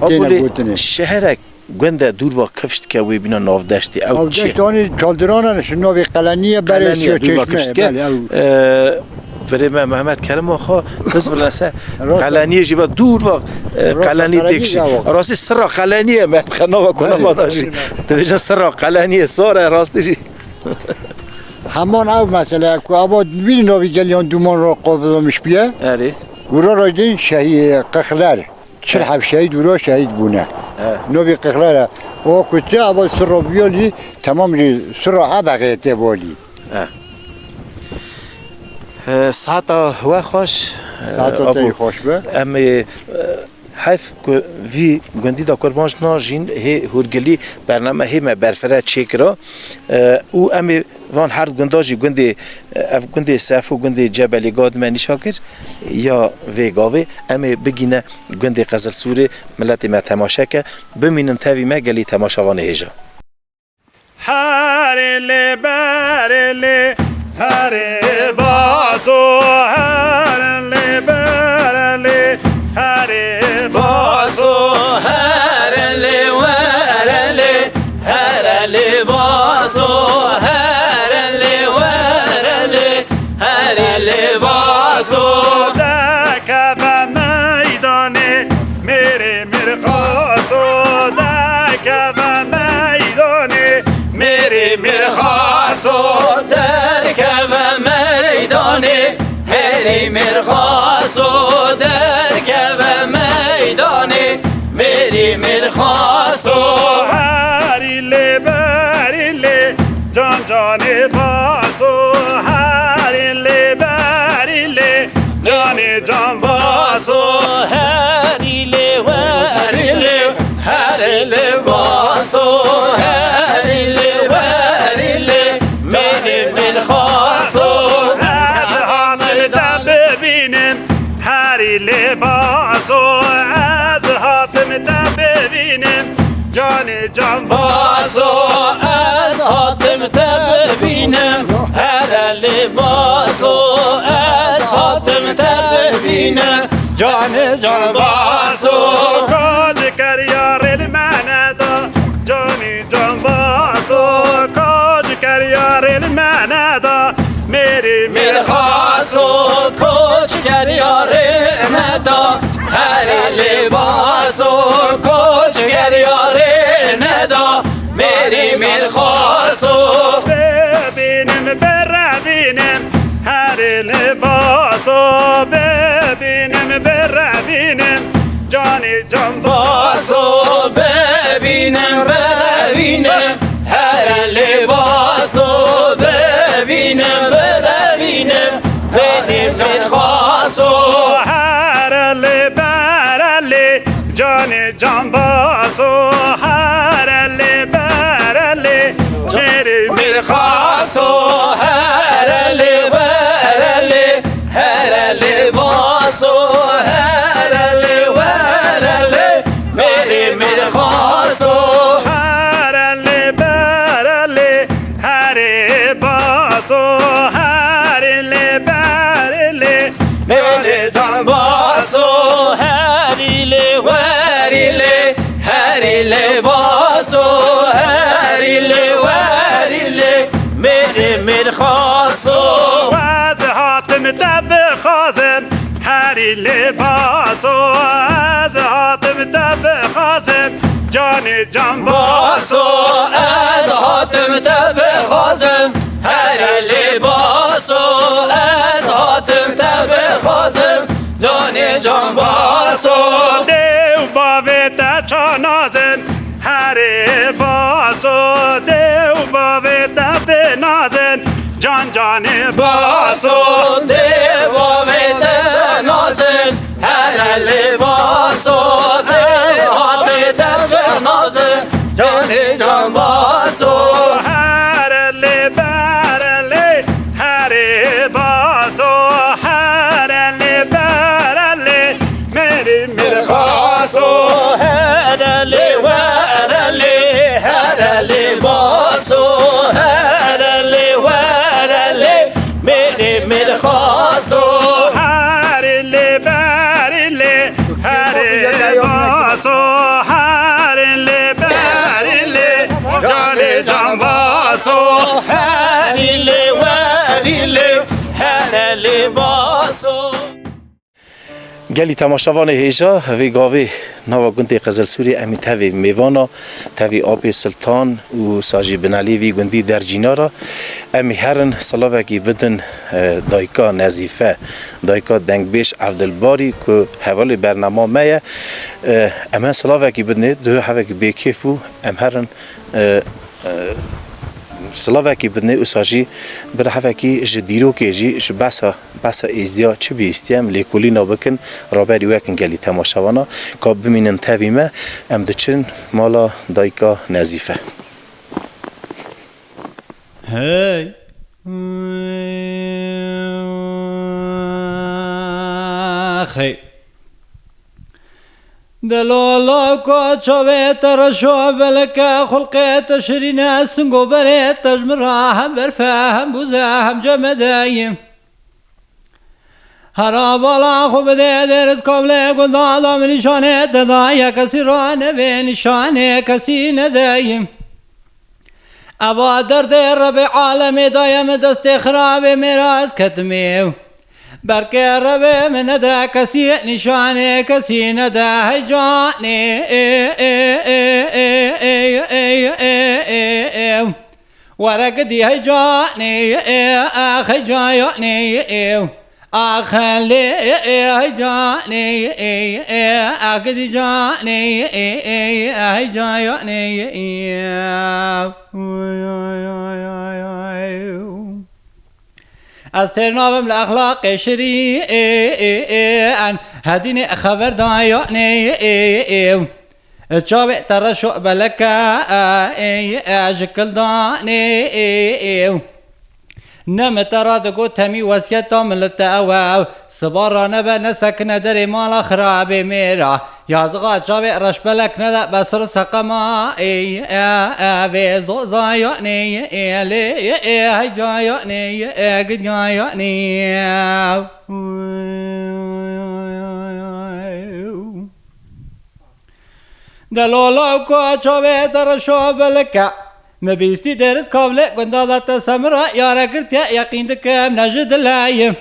têne Abûlê gotinê. Şeherek gund e dûr va kifş dike wê bîna navdeştê. Ew çi? Navdeşt anî çadiran e, ji navê Qeleniye berê Qeleniye dûr va kifş dike. Belê, ew. Ee, virê me Mehmet Kerim axa, biz virnese Rast. Qeleniye jî va dûr va, e, Rast, Qeleniye Qeleniye têkşî. Ya. Rastî sirra Qeleniye me, xenava Belê. Konama da jî. Dibêjin sirra Qeleniye, sar e rastî jî. Heman ew mesele ku ava vî navî geliyan dûman ra qavizamiş biye. Erê. Wira raydin şehî-, qixler. Çil heb şehîd wira şehîd bûne. Evet. Navî qixler e. O ku çi ava sirra biyalî temam jî sirra ebexê te balî. Evet. E, saeta we xweş, e, Saeta te Apo. Xweş be. Em ê, e, Heyf ku vî gundî de kurban ji najîn hê hûrgilî bername hê me berfire çêkira. E, û em ê van her gunda jî gundê, ev gundê Sefo, gundê Cebelê Gadime nîşa kir ya vê gavê. Em ê bigîne gundê Qezilsûrê, miletê me temaşe ke. Bimînin tevî me gelî temaşevanê hêja. Herê lê berê lê, herê baso, herê lê berê lê, herê baso, herê lê were lê, herê lê baso, herê lê were lê, herê lê baso. Dekeve meydanê, mêrê Mirxaso derkeve meydanê, mêrê Mirxaso derkeve meydanê, herî Mirxaso derkeve meydanê, mêrî Mirxaso. Herî lê berî lê, can canê baso, herî lê berî lê, canê can baso, herî lê werî lê, herî lê baso, herî lê werî lê, mêrê Mirxaso. Ez hatim te bibînim, herî lê baso, ez hatim te bibînim. Canê can baso, ez hatim te bibînim. Here lê baso, ez hatim te bibînim. Canê can baso, ka ji keriyarê li me neda. Canê can baso, ka ji keriyarê li me neda. Mêrê Mirxaso, koç keriyarê neda. Here lê baso, koç keriyarê neda. Mêrî Mirxaso. Bibînim, birevînim, herê lê baso. Bibînim, birevînim, canê can baso. Baso, bibînim, birevînim, here lê baso. Bibînim, birevînim, bibînim, birevînim, xaso. Here lê, bere lê, canê can baso. Here lê, bere lê, mêrê Mirxaso. Here lê, bere lê, here lê baso, here lê were lê, mêrê Mirxaso. Here lê bere lê, herê baso, here lê bere lê, mêrê can baso. Herî lê werî lê, herî lê baso, herî lê werî lê, mêrê Mirxaso. Ez hatim te bixwazim, herî lê baso. Ez hatim te bixwazim, canê can baso. Baso, ez hatim te bixwazim, herî lê baso. Ez hatim te bixwazim, canê can baso. Dê û bavê te ça nazin, herê baso. Dê û bavê te bê nazin, can canê baso. Dê û bavê te nazin, here lê baso. Dê û bavê te nazin, canê can baso. Here lê bere lê, herê baso. Here lê bere lê, mêrê Mirxaso. Here lê were lê, here lê baso. Here lê were lê, mêrê Mirxaso. So herî lê werî lê here lê baso. Gelî temaşevanê hêja, vê gavê nava gundê Qizilsûrê em ê tevî mêvana, tevî apê Siltan û wisa jî binelê vî gundî Dercîna ra. Em ê herin silavekî bidin, e, dayika Nezîfe, dayika dengbêj Evdilbarî ku hevalê bernama me ye. E, em hen silavekî bidinê, duhevekî bêkêf û em herin, e, e, silavekî bidinê, wisa jî birehevekî ji dîrokê jî, ji behsa, behsa êzdiya çi bihîstiye, em lêkolîna bikin, raberî we kin gelî temaşevana, ka bimînin tevî me, em diçin mala dayika Nezîfe. Hey. Hey. Delala ka çavê te reşo beleke xulqê te şirîne, singo berê te ji min ra hem berfe hem bûze hem cemedeyim. Hera bala xwe bide deriz kavlê gunda da min nîşanê te daye, kesî ra nebê nîşanê kesî nedeyim. Eva derdê Rebê alemê daye min destê xirabê mêra ez ketimê. Berkê Rebê min nede kesî nîşanê kesî nede hey canê ê ê ê ê ê ê ê ê ê ê. Were gidî hey canê ê ax hey cayanê ê. Ax lê ê hey canê ê ax gidî canê ê ê hey cayanê ê. Ez têr nabim li exlaqê şirî ê ê ê en hedînê xeber dayanê ê ê. Çavê te reşo beleke ê ê ji kildanê ê ê. Ne min te ra digot temî wesiyeta min li te ew e. Siba ranebe nesekine derê mala xirabê mêra. Yazığa çavê reşbelek nede besir seqema ê ê ê vê zozayanê ê lê ê ê hecayanê ê gidiyanê. Delala ku çavê te reşo belike. Me bîstî deriz kavlê gunda da te semira yare girtiye yeqîn dikim ne ji dileyim.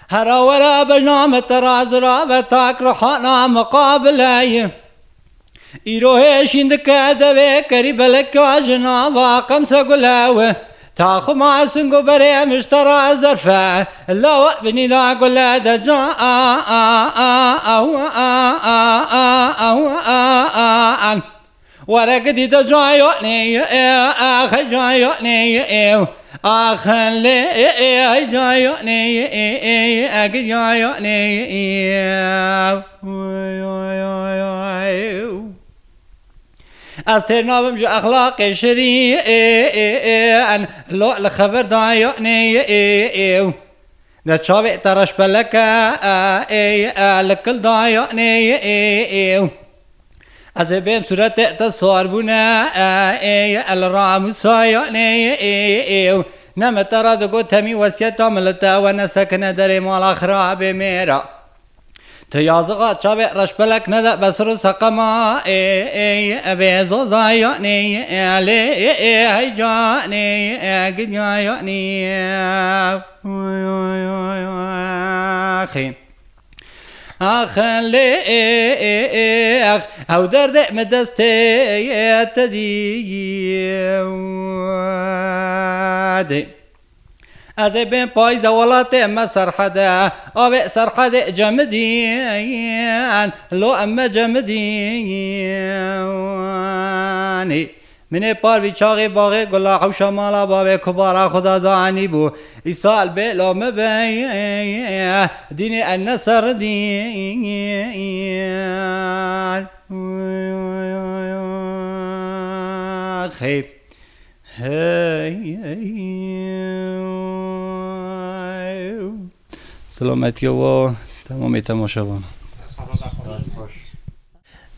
Hera were bejna me te ra zira ve tak ruhana muqabileyim. Îro hêşîn dike devê kerî beleka ji nava qemse gulewe. Ta xuma singo berê min ji te ra zerfe. Lawa binî da gule de ca a a a a a a a a a a. Were gidî de cayanê ê ax cayanê ê ax lê ê cayanê ê ê giyayanê ê. Ez têr nabim ji exlaqê şirî ê ê ê en lo li xeber dayanê ê ê. De çavê te reşbeleke ê ê li kildayanê ê ê. Ez ê bêm sûretê te sar bûne ê ê li ramûsayanê ê ê. Ne me te re digot temî wesiyeta min li te ew e nesekine derê mala xirabê mêra. Tu yazığa çavê reşbelek nede besir û seqema ê ê. Evê zozayanê ê lê ê ê heyecanê ê gidiyayanê. Axê. Ax lê ê ê ê ax ew derdê min destê te dî. Ez ê bên payîze welatê me Serhede, avê Serhedê cemidîn, lo em me cemidîn. Min ê par vî çaxê baxê gula hewşa mala bavê kubara xwe da danî bû. Îsal bê lo me be, dînê en ne ser dîn. Xeyr. Hey, hey. Selametiya wa temamê temaşevan.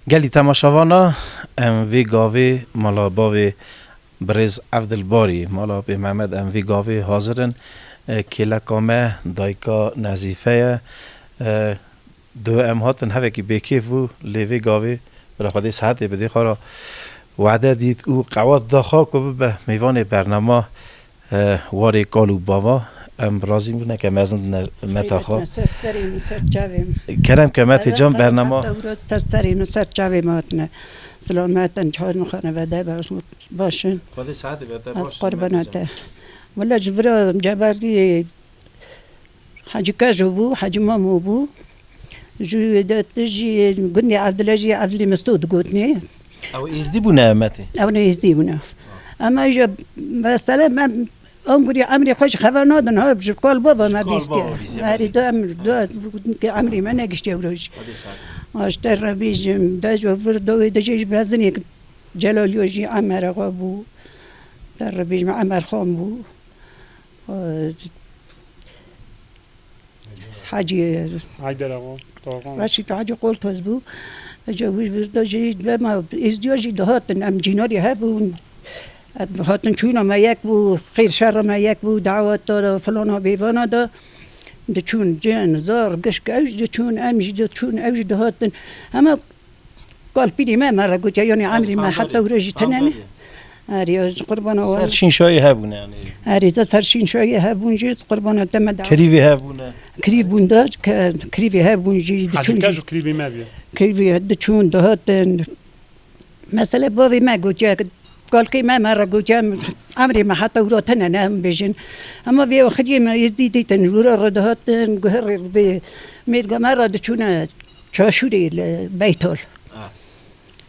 Gelî temaşevana, em vê gavê mala bavê birêz Evdilbarî, mala bê Mehmed, em vê gavê hazir in. E, kêleka me, dayika Nezîfe ye. E, Duh em hatin hevekî bêkêf bû, lê vê gavê bira Xwedê sihetê bidê xwe re. Wade dît û qewat da xwe ku bibe mêvanê bernama, e, warê kal û bava. Em razî bûne ke mezin dine meta xwe. Ser serê min, ser çavê min. Kerem ke Metê Can bernama. Heta wiro ser serê min, ser çavê min hatine. Silamet in, çar min xanevede baş, baş in. Xwedê saetê be te baş. Ez qurbana te. Wele ji vira Ceberî Hecî Kejo bû, Hecî Mamo bû. Ji de tu jî gundê Evdile jî Evdilê Misto digotinê. Ew êzdî bûne, Metê? Ew ne êzdî bûne. Em jî mesela em angurî emrê xwe ji xeber nadin, ha, ji kal bava me bîstiye. Erê da em da emrê me negiştiye wiro jî. Hadi sağ ol. Aşte rebî jî de ji vir do de jî mezinê Celaliyo jî Emer Axa bû. De rebî jî Emer Xan bû. Hacî Heyder Axa, Torxan. Reşîd Hacî Qoltoz bû. Eca wî birda jî dema êzdiya jî dihatin. Em cînarî hebûn. Em hatin çûna me yek bû, xêr şerra me yek bû, daweta da, filana bêvana da. Diçûn cin, zar, gişk ew jî diçûn, em jî diçûn, ew jî dihatin. Hema Kalpîrî me, me re gotiye, yanî emrî me heta wira jî tene ne. Erê, ez qurbana wan. Ser şînşayî hebûne, yanî. Erê, te ser şînşayî hebûn jî, ez qurbana te me da. Kirîvî hebûne. Kirîv bûn da, ke-, kirîvî hebûn jî, diçûn jî. Hecî Kejo kirîvî me bîye. Kirîvî diçûn, dihatin. Mesele bavê me gotiye, kalkê me, me re gotiye, emrê me heta wira tene ne em bêjin. Hema vê axiriyê me êzdî dîtin, wira re dihatin, guherê vê mêrga me re diçûne. Çaşûrê li Beytol. Ha.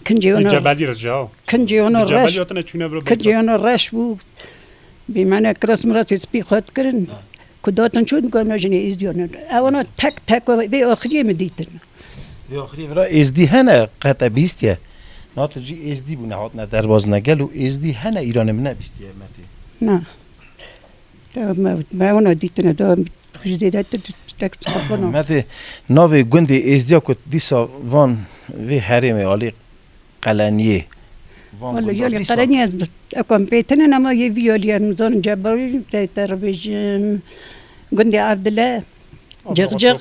Kincê Li ona, Cebelî re ciha. Kincê ona Li Cebelî reş, hatine çûne bira kincê Beytol. Ona reş bû. Bîmene kiras mirasê spî xwe dikirin. Ha. Ku datin çû dikan jinê êzdiyan. Ewana tek tek vê axiriyê min dîtin. Vê axiriyê vira êzdî hene qete bîstiye. Nato cî êzdî bûne hatine derbazine gel û êzdî hene îranê min nebîstiye Metê. Na. Me, me wana dîtine da. Ji zêdetir tiştek çaxana. Metê, navê gundê êzdiya ku dîsa van vê herêmê alî Qeleniyê. Van Wala gunda yalî dîsa Qeleniyê ez ekam pêtinin ama yê vî yalî em zanin Cebarî te, te re bêjim gundê Evdile, Cixcix,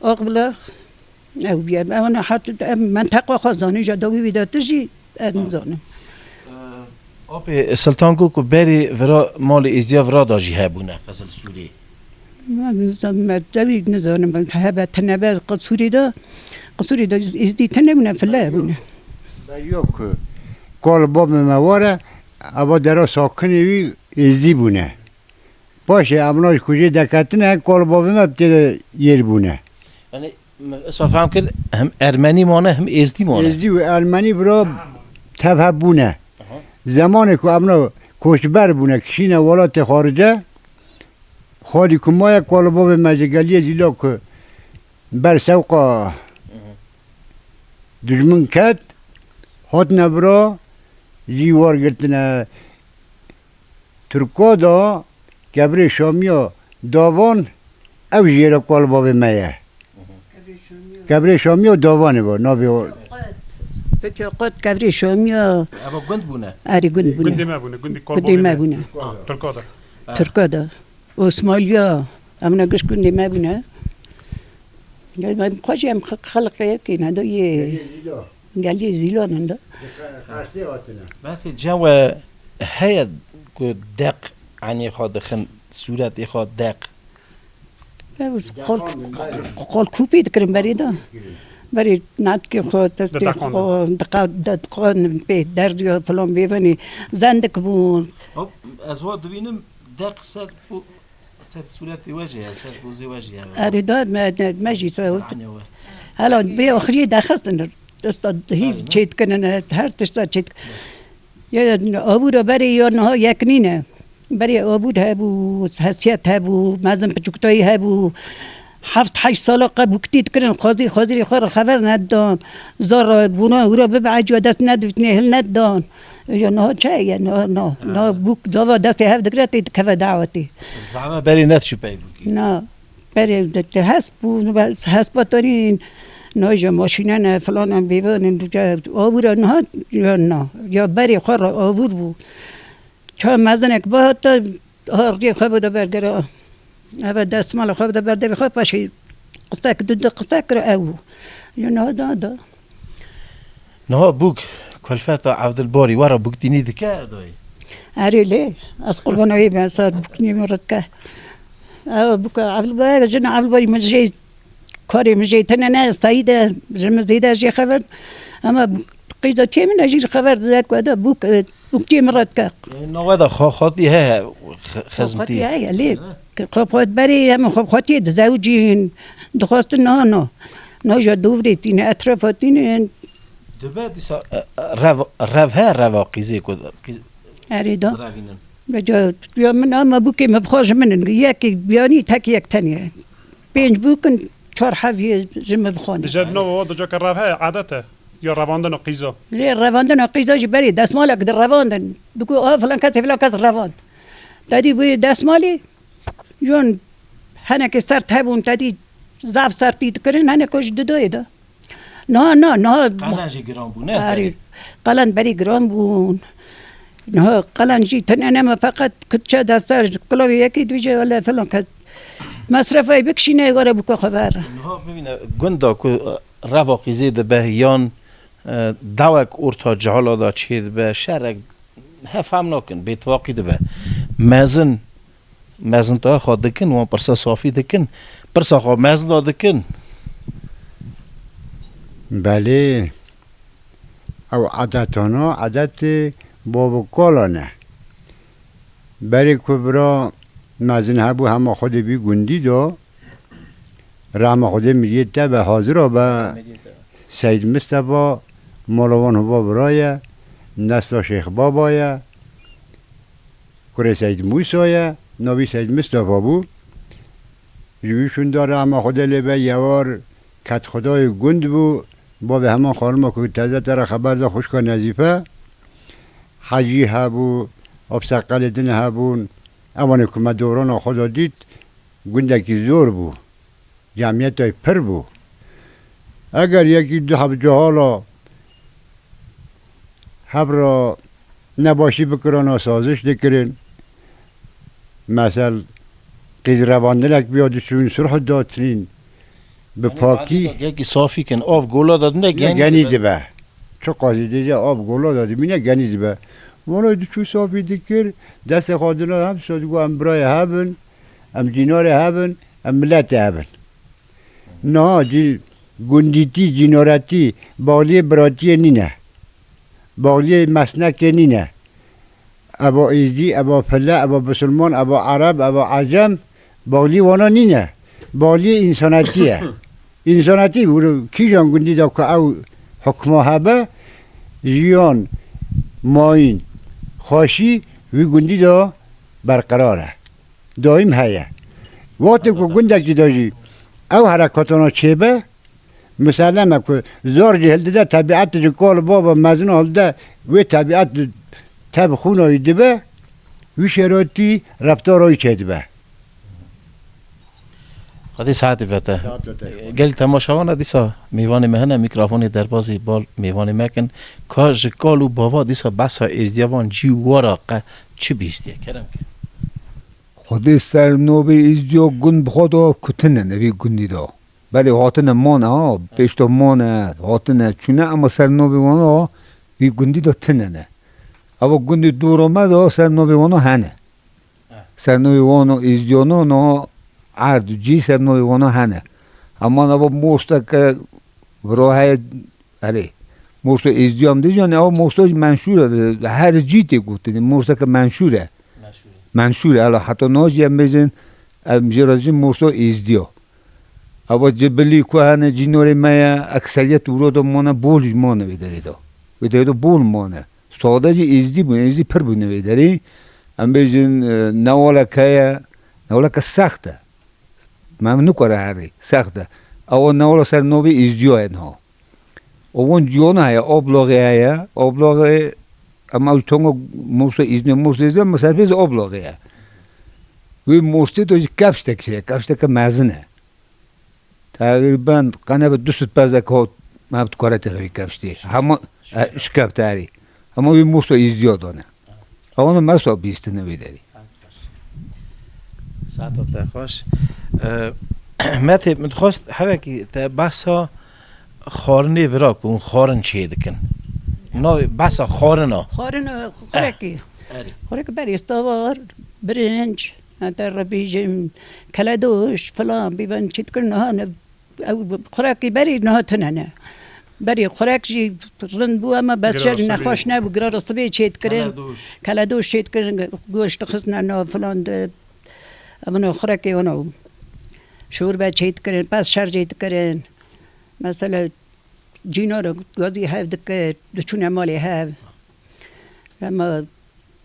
Oqbilax. Ew bûye. Ewana hat em menteqa xwe zanî, ji dawî wî de tu jî ez nizanim. Apê Siltan got ku berê vira malê êzdiya vira da jî hebûne, Qizil Sûrê. Me nizanim, me dewî nizanim, hebe tenebe Qisûrê de, Qisûrê de êzdî tene bûne, file hebûne. Beriyo ku kol babê me ware, eva dera sakinê wî êzdî bûne. Paşê emna ji kujê deketine, kol babê me tê de yêr bûne. Yanî, me esa fehm kir, hem ermenî mane, hem êzdî mane. Êzdî û ermenî bira tev hev bûne. Aha. Zemanê ku emna koçber bûne, kişîne welatê xarice, xalî ku maye, kol babê me ji geliyê Zîla ku ber sewqa Hı hı. dijmin ket, hatine bira, jî war girtine. Tirka da kevirê Şamiya davan, ew jî yê re kol bavê me ye. Kevirê Şamiya davanê va, navê o. Fikir qot kevirê Şamiya. Eva gund bûne? Erê gund bûne. Gundê me bûne, gundê kol Gundê bavê me me. Bûne. Ha, Tirka da. Ha. Tirka da. Osmaliya, emine giş gundê me bûne. Gel, me xwe jî em xelqê yekê ne, da yê. Geliyê Zîlan in de. Qersê hatine. Mafê cem we heye ku deq enê xwe dixin, sûretê xwe deq? Ew xol, xol kûpî dikirin berê de. Berê natkê xwe, destê xwe, diqa-, de-, diqan pê derdiya filan bêvenê zendik bûn. Hop, ez wa dibînim deq ser û Ser sûretê we jî ye, ser pozê we jî ye. Erê da me, me, me jî se. Hela vê axiriyê derxistin. Tişta hîv çêdikinin, her tişta çêdik-, ya abûra berê ya niha yek nîne. Berê abûr hebû, hesiyet hebû, mezin piçûktayî hebû. Heft heşt sala qe bûktî dikirin, xwezî, xwezîrê xwe re xeber nedidan. Zor re bûna hûra bibe eciya dest nedivitine, hil nedidan. Ya niha çi ye? Niha, niha, niha bûk zava destê hev digire, tê dikeve dawetê. Zava berê nediçû pey bûkê. Na, berê de, de hesp bû, hespa tanîn, niha ji maşîne ne, filanan bêvan in, abûra niha, ya na, ya berê xwe re abûr bû. Ça mezinek bihat te, hardiyê xwe bide ber gere. Eve destmala xwe bide ber devê xwe, paşê qistek du du qistek kir ew. Yo niha da da. Niha bûk Kulfeta Evdilbarî we re bûkdînî dike, dayê? Erê lê, ez qurbana wê be, ez bûkdînê min re dike. Ew bûka Evdilbarî, jina Evdilbarî min jê karê min jê tine ne, Seîd e, ji min zêde jê xeber. Ama qîza tê min e jî xeber dide ku eda bûk, bûkdînê min re dike. Nava da xwe xwatî he, he, xizmitî. Xwatî heye lê. Xwe xwat berê em xwe xwatî dizewicîn, dixwastin na, na. Na ja dûvrê tîne, etrafa tîne. Dibe dîsa, e, e, rev, rev he, reva qîzê ku qîz Erê da. Direvînin. Beca, ya min ama bûkê me bi xwe ji min in. Yekê biyanî tek yek tenê. Pênc bûk in, çar hev yê ji min bi xwe ne. Dije nava wa dica ke rev heye, adet e. Ya revandina qîza. Lê revandina qîza jî berê desmalek direvandin. Diku, "A, filan kesê filan kes revand." Te dî bûyê desmalê, yon henekê sert hebûn, te dî zaf sertî dikirin, heneko jî didoyê de. Niha, na, niha Qelen jî giran bû, ne? Erê, qelen berî giran bûn. Niha qelen jî tune nema, feqet kutçe de ser kilavê yekî dibêje, wele filan kes mesrefayê bikişîne, were bûka xwe bere. Niha bibîne, gunda ku, e, reva qîzê dibe, yan, e, dawek orta cihala da çê dibe, şerek he fehm nakin, bêtifaqî dibe. Mezin, mezinta xwe dikin, wan pirsa safî dikin, pirsa xwe mezin da dikin. Belê, ew edetana, edetê bav û kalan e. Berê ku bira mezin hebû, hema xwedê bî gundî da, rehma xwedê miriyê te be, hazira be. Seyd Mistefa, mala wan hova bira ye, nesla Şêx Baba ye, kurê Seyd Mûsa ye, navî Seyd Mistefa bû. Ji wî şûnda rehma xwedê lê be, yewar kedxwedayê gund bû, bavê heman xanima ku teze te re xeber da, xwişka Nezîfe. Hecî hebû, Afseqelê din hebûn, ewanê ku me dorana xwe da dît, gundekî zor bû, cemiyetê pir bû. Eger yekî du heb cihala hev re nebaşî bikirana, saziş dikirin, mesel, qîz revandinek biya diçûn, sulh datinîn, bi pakî. Yanî, adeta gelkî safî kin, av gola da dine, ne, genî genî dibe. Dibe. Çiqasî dêje av gola da dimîne, genî dibe. Vano diçû safî dikir, destê xwe dina hev, şo digo em birayê hev in, em cînarê hev in, em miletê hev in. Niha cî-, gundîtî, cînoretî, baxliyê biratiyê nîne. Baxliyê mesnekê nîne. Eva êzdî, eva file, eva bisilman, eva ereb, eva ecem, baxliyê wana nîne. Baxliyê însanetî ye. Însanetî, wilo kîjan gundî de ku ew hukma hebe, jiyan, mayîn, xweşî wî gundî de berqerar e. Daîm heye. Wextê ku gundekî de jî ew herekatana çêbe, miselem e ku zor jî hildide, tebiet ji kal bava mezin hildide, wê tebiet tev xûna wî dibe, wî şêrotî reftara wî çêdibe. Xwedê saetê vete. Saet vete. Gelî temaşevan e, dîsa mêvanê me hene, mîkrafonê derbazî bal mêvanê me kin. Ka ji kal û bava dîsa behsa êzdiya van cî wara qe çi bihîstiye? Kerem ke. Xwedê ser navê êzdiya gund bi xwe da ku tune ne vî gundî da. Belê hatine mane ha, pêş de mane, hatine çûne, ema ser navê wana vî gundî de tune ne. Eva gundê dora me de ser navê wana hene. Ser navê wana êzdiyana niha erd û cî ser navê wana hene. Ema eva mosteke vira heye, erê, mosto êzdiyan dî, yanî ew mosto jî menşûr e, her cî tê gotin, mosteke menşûr e. Menşûr e. Menşûr e, hela heta niha jî em bêjin, em jê re dijin mosto êzdiya. Ewa cibilî ku hene cînorê me ye, ekseriyet wiro de mane, bol jî mane vê derê de. Vê derê de bol mane. Sade jî êzdî bûne, êzdî pir bûne vê derê. Em bêjin, e, newalek heye, newaleke sext e. Me nikare herî, sext e. Ewa newala ser navê êzdiya ye niha. Û wan ciyana heye, obloxê heye, obloxê, em ew tonga mosto îzne, mosto îzne, mesafê zî obloxê ye. Wê mostê de jî kefştek şey, kefşteke mezin e. Teqrîben qenebe du sed pezek hot, me bi dikare teqrî kefştê. Hema, e, şikeft erî. Hema wê mosto îzdiya dane. Ewana mesa bîstine vê derê. Saeta te xweş. E, Metê, min dixwest hevekî te behsa xwarinê vira ku hûn xwarin çê dikin. Navê behsa xwarina. Xwarina xurekî. Erê. Xurek berê stavar, birinc, heta re bêjim, keledoş, filan, bîvan çêt kirin, niha ne, ew xurekî berê niha tune ne. Berê xurek jî rind bû, ema bes Gira şer rastibê nexweş bû. Nebû, gira rastibê çêt kirin. Keledoş. Keledoş çêt kirin, goşt dixistine na filan de. Evno xurekê wana bû. Şorbe çêt kirin, pez şer çêt kirin. Mesela cînara gazî hev dikir, diçûne malê hev. Ema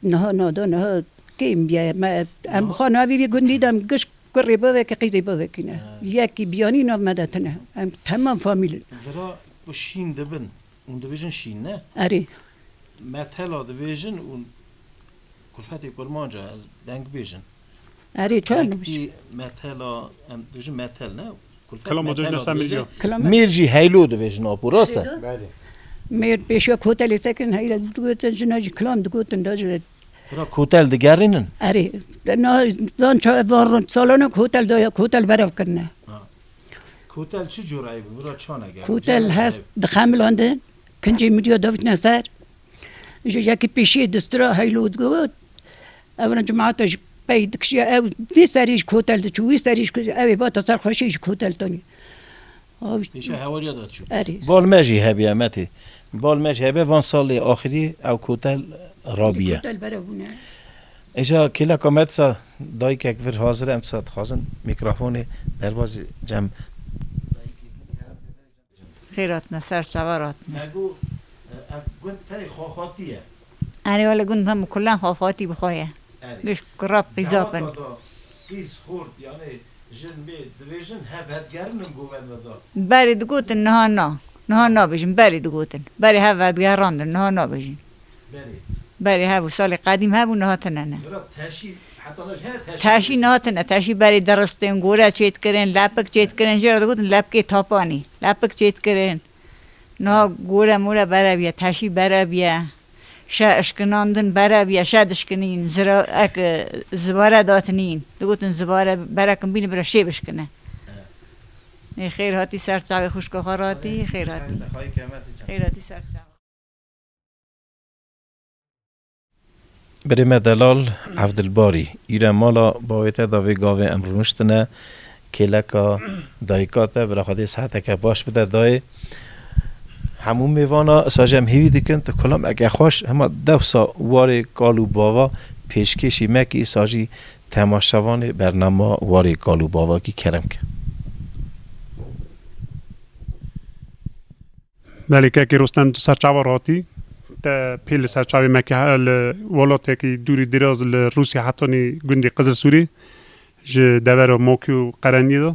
niha nada, niha kêm biye. Me, em bi xwe navî vî gundî de em giş kurê bavekî qîzê bavekî ne. Ha. Yekî biyanî nav me de tune. Em temam famîl in. Vira ku şîn dibin, hûn dibêjin şîn, ne? Erê. Metela dibêjin û kulfetê kurmanca ez deng bêjin. Erê, çar Deng nûş. Pî metela, em dibêjin metel, ne? Kulfet Kilam metela dibêjin. Kilam. Mêr jî heylo dibêjin, apo, rast e? Erê, do. Belê. Mêr pêşiya kotelê sekin, heylo digotin, jina jî kilam digotin, da jî. Bira kotel digerînin? Erê, na, van ça-, van salona kotel da, kotel berev kirine. Ha. Kotel çi cûrayî bû? Bira çane gel. Kotel hest dixemilandin, kincê mirya davitine ser. Ji yekî pêşiyê distira heylo digot. Ewra cemaata ji pey dikişiya ew vî serî ji kotel diçû, wî serî ji ko-, ew ê bata ser xweşê ji kotel tanî. Ew Pêşe hewariya da çû. Erê. Bal me jî hebiye Metê. Bal me jî hebe van salê axirî ew kotel rabiye. Kotel berev bûne. Îja kêleka me disa dayikek vir hazir e, em disa dixwazin mîkrofonê derbazî cem. Xêr hatine, ser çava ratine. Me got, e, ev gund tenê xaxatî ye. Erê, wele gund hemû kulan xaxatî bi xwe ye. Erê. Giş kurap qîzap in. Dewata da qîz xort, yanî jin bê dibêjin, hev vedigerinin govend ve da. Berê digotin, niha na. Niha nabêjin, berê digotin. Berê hev vedigerandin, niha nabêjin. Berê. Berê hebû, salê qedîm hebû, niha tune ne. Bira teşî, heta niha jî heye teşî Teşî dibêjin. Niha tune, teşî berê diristên, gore çêt kirin, lepik çêt kirin, jê re digotin lepikê tapanî. Lepik çêt kirin. Niha gore more bereviye, teşî bereviye. Şe işkinandin bereviye, şe dişkinîn, zira, ek, zibare datinîn. Digotin zibare berekin bîne bira şê bişkine. Ê, xêr hatî ser çavê xwişka xwe ratî, xêr hatî. Xêr hatî ser çavê. Birê me delal Evdilbarî, îre mala bavê te da vê gavê em rûniştine, kêleka dayika te, bira Xwedê siheteke baş bide dayê. Hemû mêvana, îsa jî em hêvî dikin, tu kulameke xweş, hema dewsa warê kal û bava pêşkêşî me kî, îsa jî temaşevanê bernama warê kal û bava kî kerem ke. Belê kekê Rostem, tu ser çava ratî, te pê li ser çavê me ke he-, li welatekî dûrî diraz li Rûsya hetanî gundê Qizilsûrê ji devera Mokî û Qereniyê de.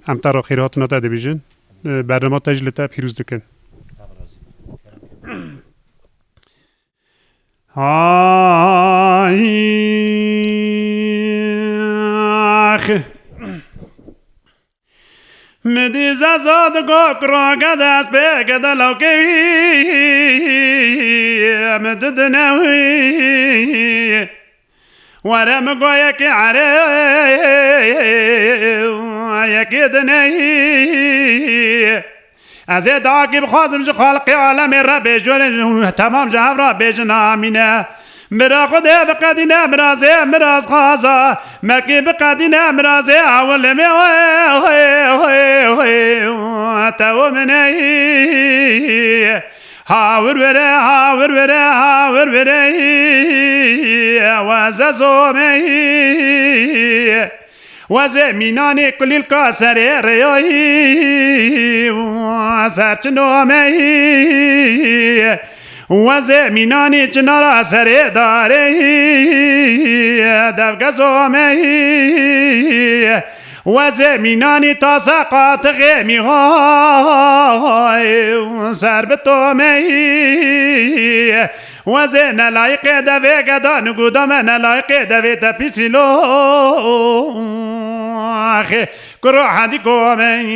Em te re xêrhatina te dibêjin. Bernama te jî li te pîroz dikin. Ax. Mi dî zeza digo kurage dest pê gede lawkê wî. Mi didine wî. Were mi go yekê ere, yekê dineyî. Ez ê dawakî bixwazim ji xalqê alemê re bêjin, temam ji hev re bêjin amîne. Bira Xwedê biqedîne mirazê, miraz xaza. Mekî biqedîne mirazê ewilê me, wê, wê, wê, wê, te û min ey. Ha wir were, ha wir were, ha wir were, we zezomey. We zê mînanê kulîlka serê rêyayî, we ser çinomey. We zê mînanê çinara serê darê, devgezomey. We zê mînanî tasa qatixê mîxay, ser bi tomey. We zê nelayqê devê geda niguda me, nelayqê devê te pîsîlo. Axê, kuro hedî komey.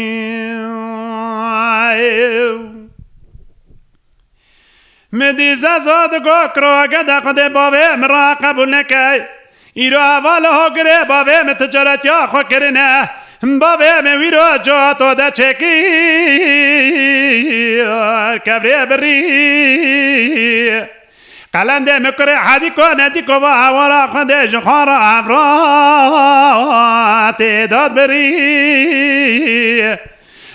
Mi dî zeza digo, kuro gede Xwedê bavê min ra qebûl nekey. Îro heval ho girê bavê min ticaretiya xwe kirine. Bavê min wîro coto de çêkî, kevrê birî. Qelendê min kurê hedîko nedîko va hewara xwendê ji xwe re evra tê dad birî.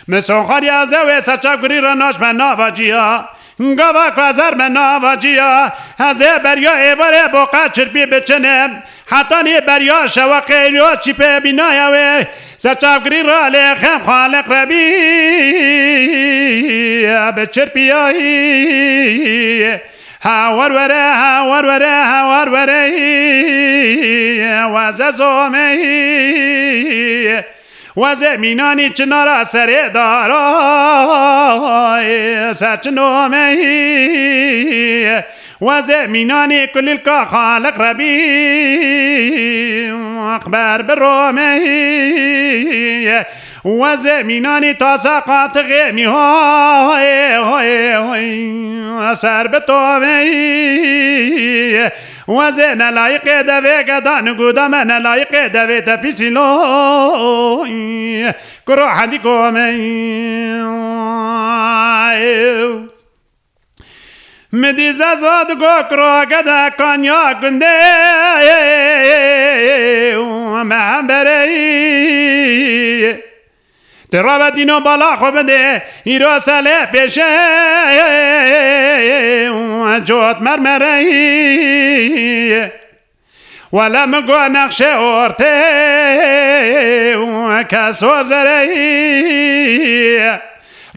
Min sonxariya zewê ser çavgirî re naşme nava ciya. Gava ku ez her me nava ciya, ez ê beriya êvarê boqa çirpî biçinim. Hetanî beriya şewa qeyriyo çîpê bînaya wê. Ser çavgirî re lê xem Xaliq Rebî bi çirpiyayî. Hawar were, hawar were, hawar were, weze zomeyî. Wezê mînanî çinara serê dara, ser çinomeyî. Wezê mînanî kulîlka Xaliq Rebî, xber bi romeyî. Wezê mînanî tasa qatixê mî, hoy, hoy, hoy, ser bi tomeyî. Wezê nelayîqê devê geda niguda me, nelayîqê devê te pîsîlo. Kuro hedî komeyî. Mi dîze zad go kuro gede kanya gundê me hembereyî. Tu ravetîno bala xwe bidê, îro selê pêşê cot mermereyî. Wele min got nexşê ortê û keso zereyî.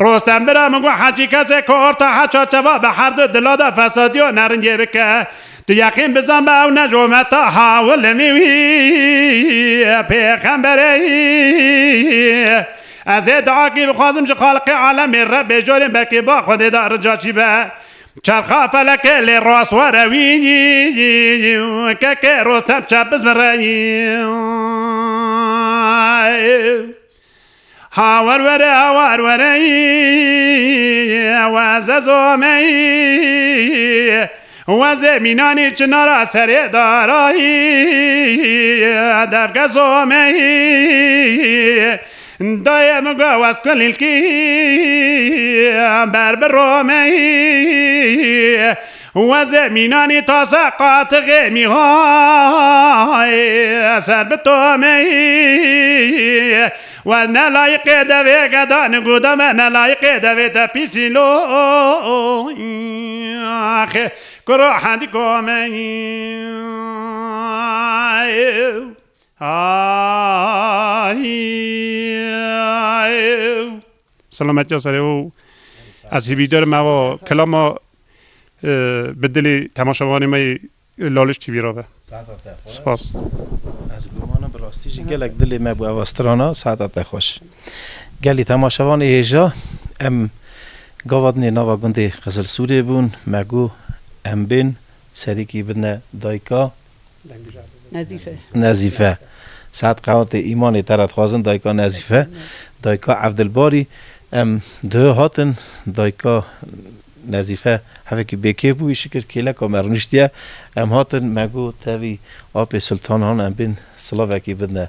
Rostem bira min got hecî kesê ku orta heça çava bi her du dila de fesadiyo neringê bike. Tu yeqîn bizan be ew ne jometa hawilimî wî pêxembereyî. Ez ê duakî bixwazim ji Xaliqê alemê re bêjorên belkî ba Xwedê de rica çî be. Çerxa felekê lê rast were wî, kekê Rostem çep bizmire. Hawar were, hawar were, weze zomeyî. Wezê mînanî çinara serê darayî, devge zomeyî. Dayê min go wez kulîlkî ber bi romeyî. Wezê mînanî tasa qatixê mîhay ser bi tomeyî. Wez nelayîqê devê geda niguda me, nelayîqê devê te pîsîlo. Axê kuro hedî komeyî. Ay, ay. Selametiya serê û ez hîvîdar me va kelama, e, bi dilê temaşevanê me yê Laliş T V ra be. Saeta te xweş. Spas. Ez gumanim bi rastî jî gelek dilê me bû eva strana, saeta te xweş. Gelî temaşevanê hêja, em gava dinê nava gundê Qizilsûrê bûn, me got em bên serîkî bidne dayika Nezîfe. Nezîfe. Saet qewatê îmanê te re dixwazin dayika Nezîfe, dayika Evdilbarî. Em duhê hatin, dayika Nezîfe hevekî bêkêf bû, şikir kêleka me rûniştiye. Em hatin, me got tevî apê Sultanan em bên silavekî bidne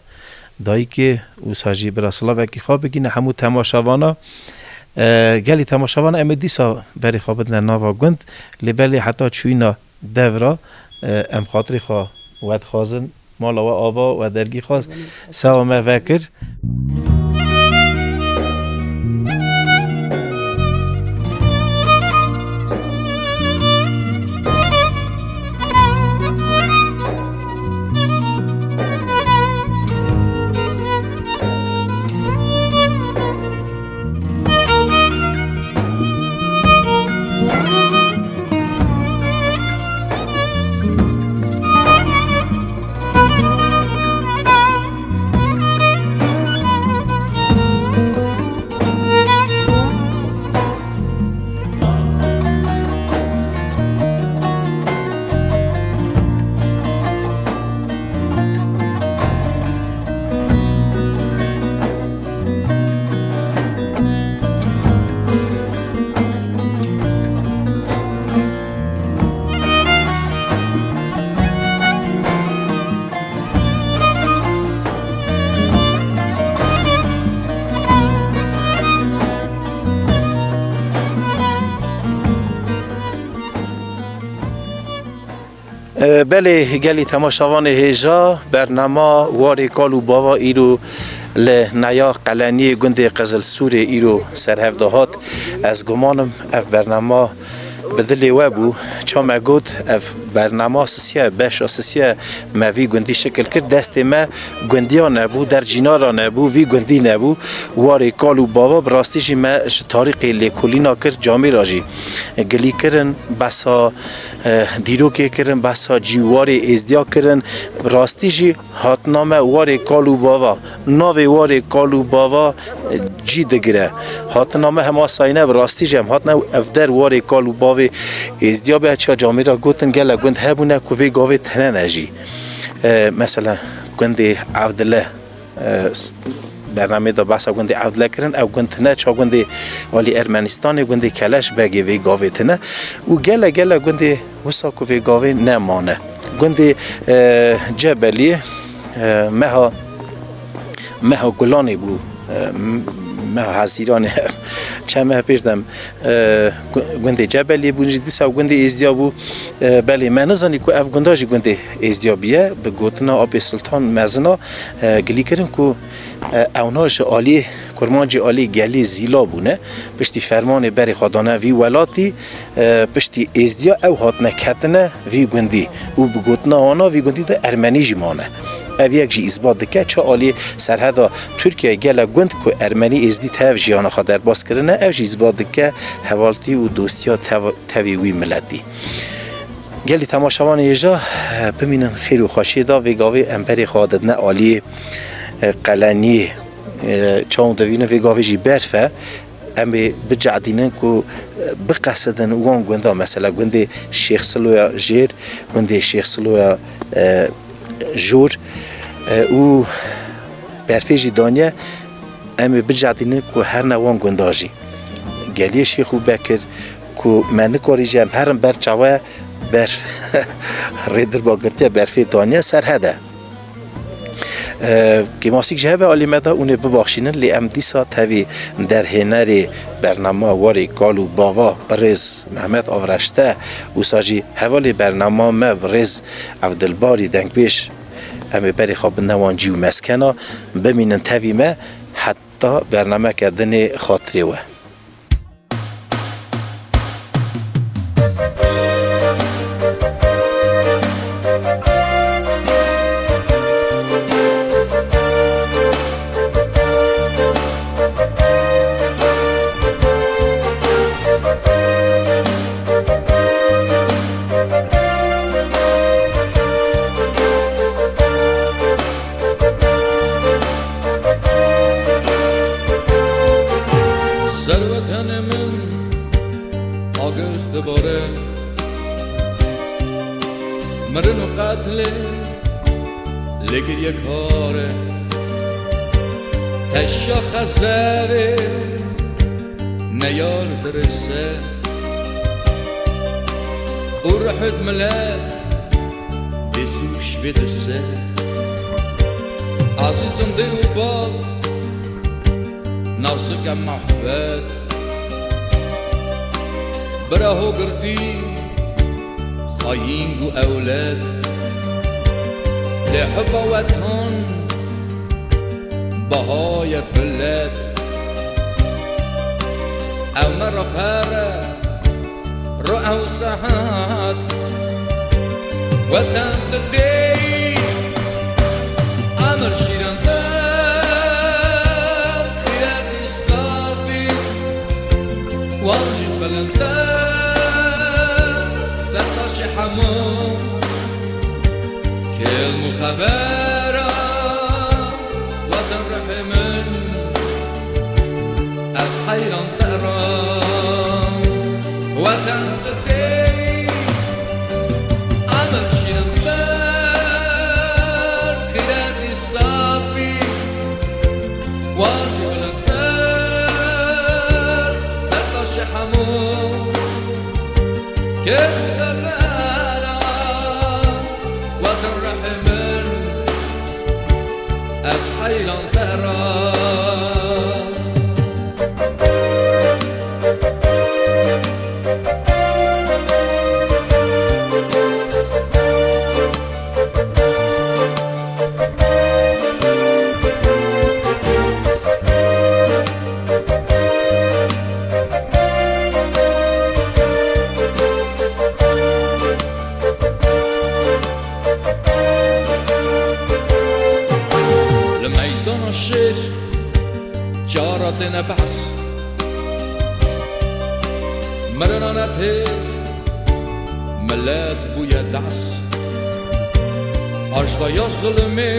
dayikê, wisa jî bira silavekî xwe bigîne hemû temaşevana. E, gelî temaşevana em ê dîsa berê xwe bidne nava gund, lê belê heta çûyîna devra, e, em xatirê xwe wedixwazin, mala we ava, we dergî xwest, sewa me vekir. Belê gelî temaşevanê hêja, bernama Warê Kal û Bava îro li neya Qeleniyê gundê Qizilsûrê îro serhev de hat. Ez gumanim ev bernama bi dilê we bû. Ça me got, ev bernama sisiya, beşa sisiya me vî gundî şikil kir. Destê me gundiya nebû, dercînara nebû, vî gundî nebû. Warê Kal û Bava bi rastî jî me ji tarîqê lêkolîna kir, camêra jî gilî kirin, behsa, e, dîrokê kirin, behsa cî û warê êzdiya kirin. Bi rastî jî hatina me Warê Kal û Bava, navê Warê Kal û Bava, e, cî digire. Hatina me hema sayî ne, bi rastî jî em hatine ev der Warê Kal û Bavê êzdiya be, çiya camêra gotin gelek gund hebûne ku vê gavê tine ne jî. E, mesela gundê Evdile, e, s-, bernameyê de behsa gundê Evdile kirin, ew gund tine, ça gundê alî Ermenistanê, gundê Keleş Begê vê gavê tine û gele gele gundê wisa ku vê gavê nemane. Gundê, e, Cebeliyê, e, meha, meha Gulanê bû, e, m-, meha Hezîranê, çend meh pêş dem, e, gu-, gundê Cebeliyê bûn jî dîsa gundê Êzdiya bû. E, belê me nizanî ku ev gunda jî gundê Êzdiya bûye. Bi gotina Apê Sultan Mezina, e, gilî kirin ku, e, ewna ji alî kurmancê alî gelî Zîla bûne. Piştî fermanê berê xwe dane vî welatî, e, piştî Êzdiya ew hatine ketine vî gundî û bi gotina wana vî gundî de Ermenî jî mane. Ev yek jî îsbat dike, çi alî serheda Tirkiyeyê gelek gund ku Ermenî Êzdî tev jiyana xwe derbas kirine, ev jî îsbat dike hevaltî û dostiya tev-, tevî wî miletî. Gelî temaşevanê hêja, bimînin xêr û xweşiyê de, vê gavê em berê xwe didine aliyê, e, Qeleniyê, e, çawan divînin vê gavê jî berf e. Em ê bicehdînin ku, e, biqesidin wan gunda, mesela gundê Şêx Siloya Jêr, gundê Şêx Siloya, e, Jor, e, û berfê jî daniye, em ê bicehdînin ku herine wan gunda jî. Geliyê Şêx û Bekir ku me nikarî jî em herin ber çawe berf rê dirba girtiye, berfê daniye serhede. E, kêmasîk ji hebe alî me de hûn ê bibaxşînin, lê em dîsa tevî derhênerê bernama Warê Kal û Bava birêz Mehmet Avreşte, wisa jî hevalê bernama me birêz Evdilbarî dengbêj, em ê berê xwe bidine wan cî û meskena, bimînin tevî me heta bernameke dinê xatirê we. Ser wetenê min agir dibare, mirin û qetlê lê girye kare. Teşa xezerê neyar dirêse û rihêt milet dê sûş bê dise. Azîzim dê û bav, nazik em mahvet, bira hogirtî, xayîn û ewled. Lê heba wetan bahaye bilet. Ew me re pere ro ew saet. Weten tu têyî, emir şîrin te, xîretî safî, wan jî bilind te, sertaşê hemû kêlm û xebera. Weten ruhê min, ez heyran te re. Weten tu tê, emir şîrin ber, xîretî safî, wan jî bilind ber, sertaşê hemû kêlm û xebera. Weten ruhê min, ez heyran te re. Têne behs. Mirina ne têr, milet bûye dehs. Ajdaya zulmê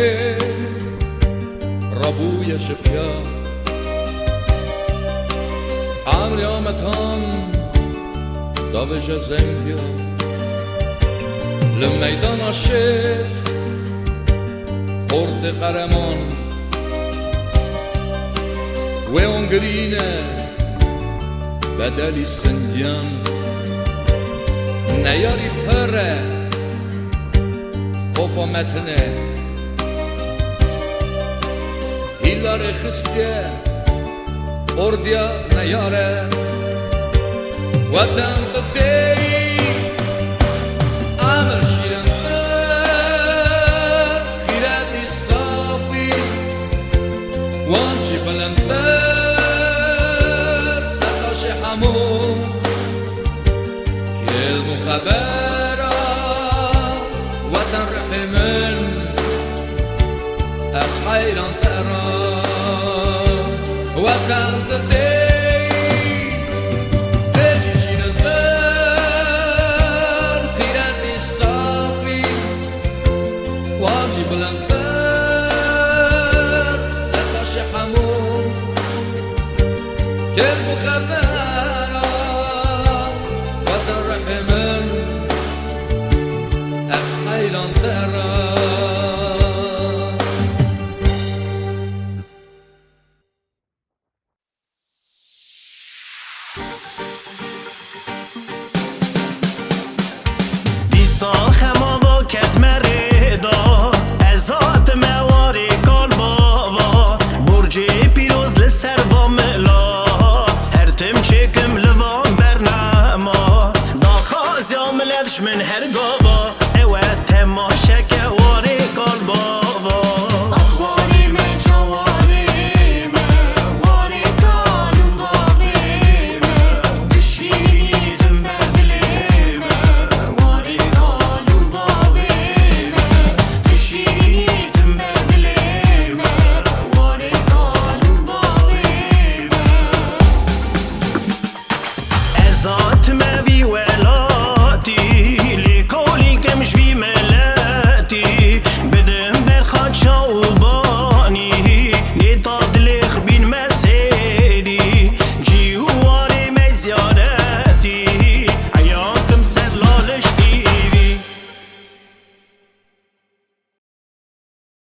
rabûye ji piya. Emrê Ametan davêje zengiya. Li meydana şêr xortê qereman. Wê ongirîne bedelî sindiyan. Neyarî pir e, xofa metine. Hîlarê xistiye, ordiya neyare. Weten tu têyî, emir şîrintir, xîretî safî, wan jî bilindtir, sertaşê hemû. Kêlm û xebera weten rihê min, ez heyran te ra. Weten tu têyî, tê jî şîrintir, xîretî safî, wan jî bilindtir, sertaşê hemû. Kêlm û xebera weten rihê min, ez heyran te ra. Dîsa xema va ket me rê da, ez hatime warê kalbava. Borcê pîroz li ser va mila, her tim çêkim li van bernema. Daxwaziya milet ji min her gava, ew e temaşeke warê kalbava.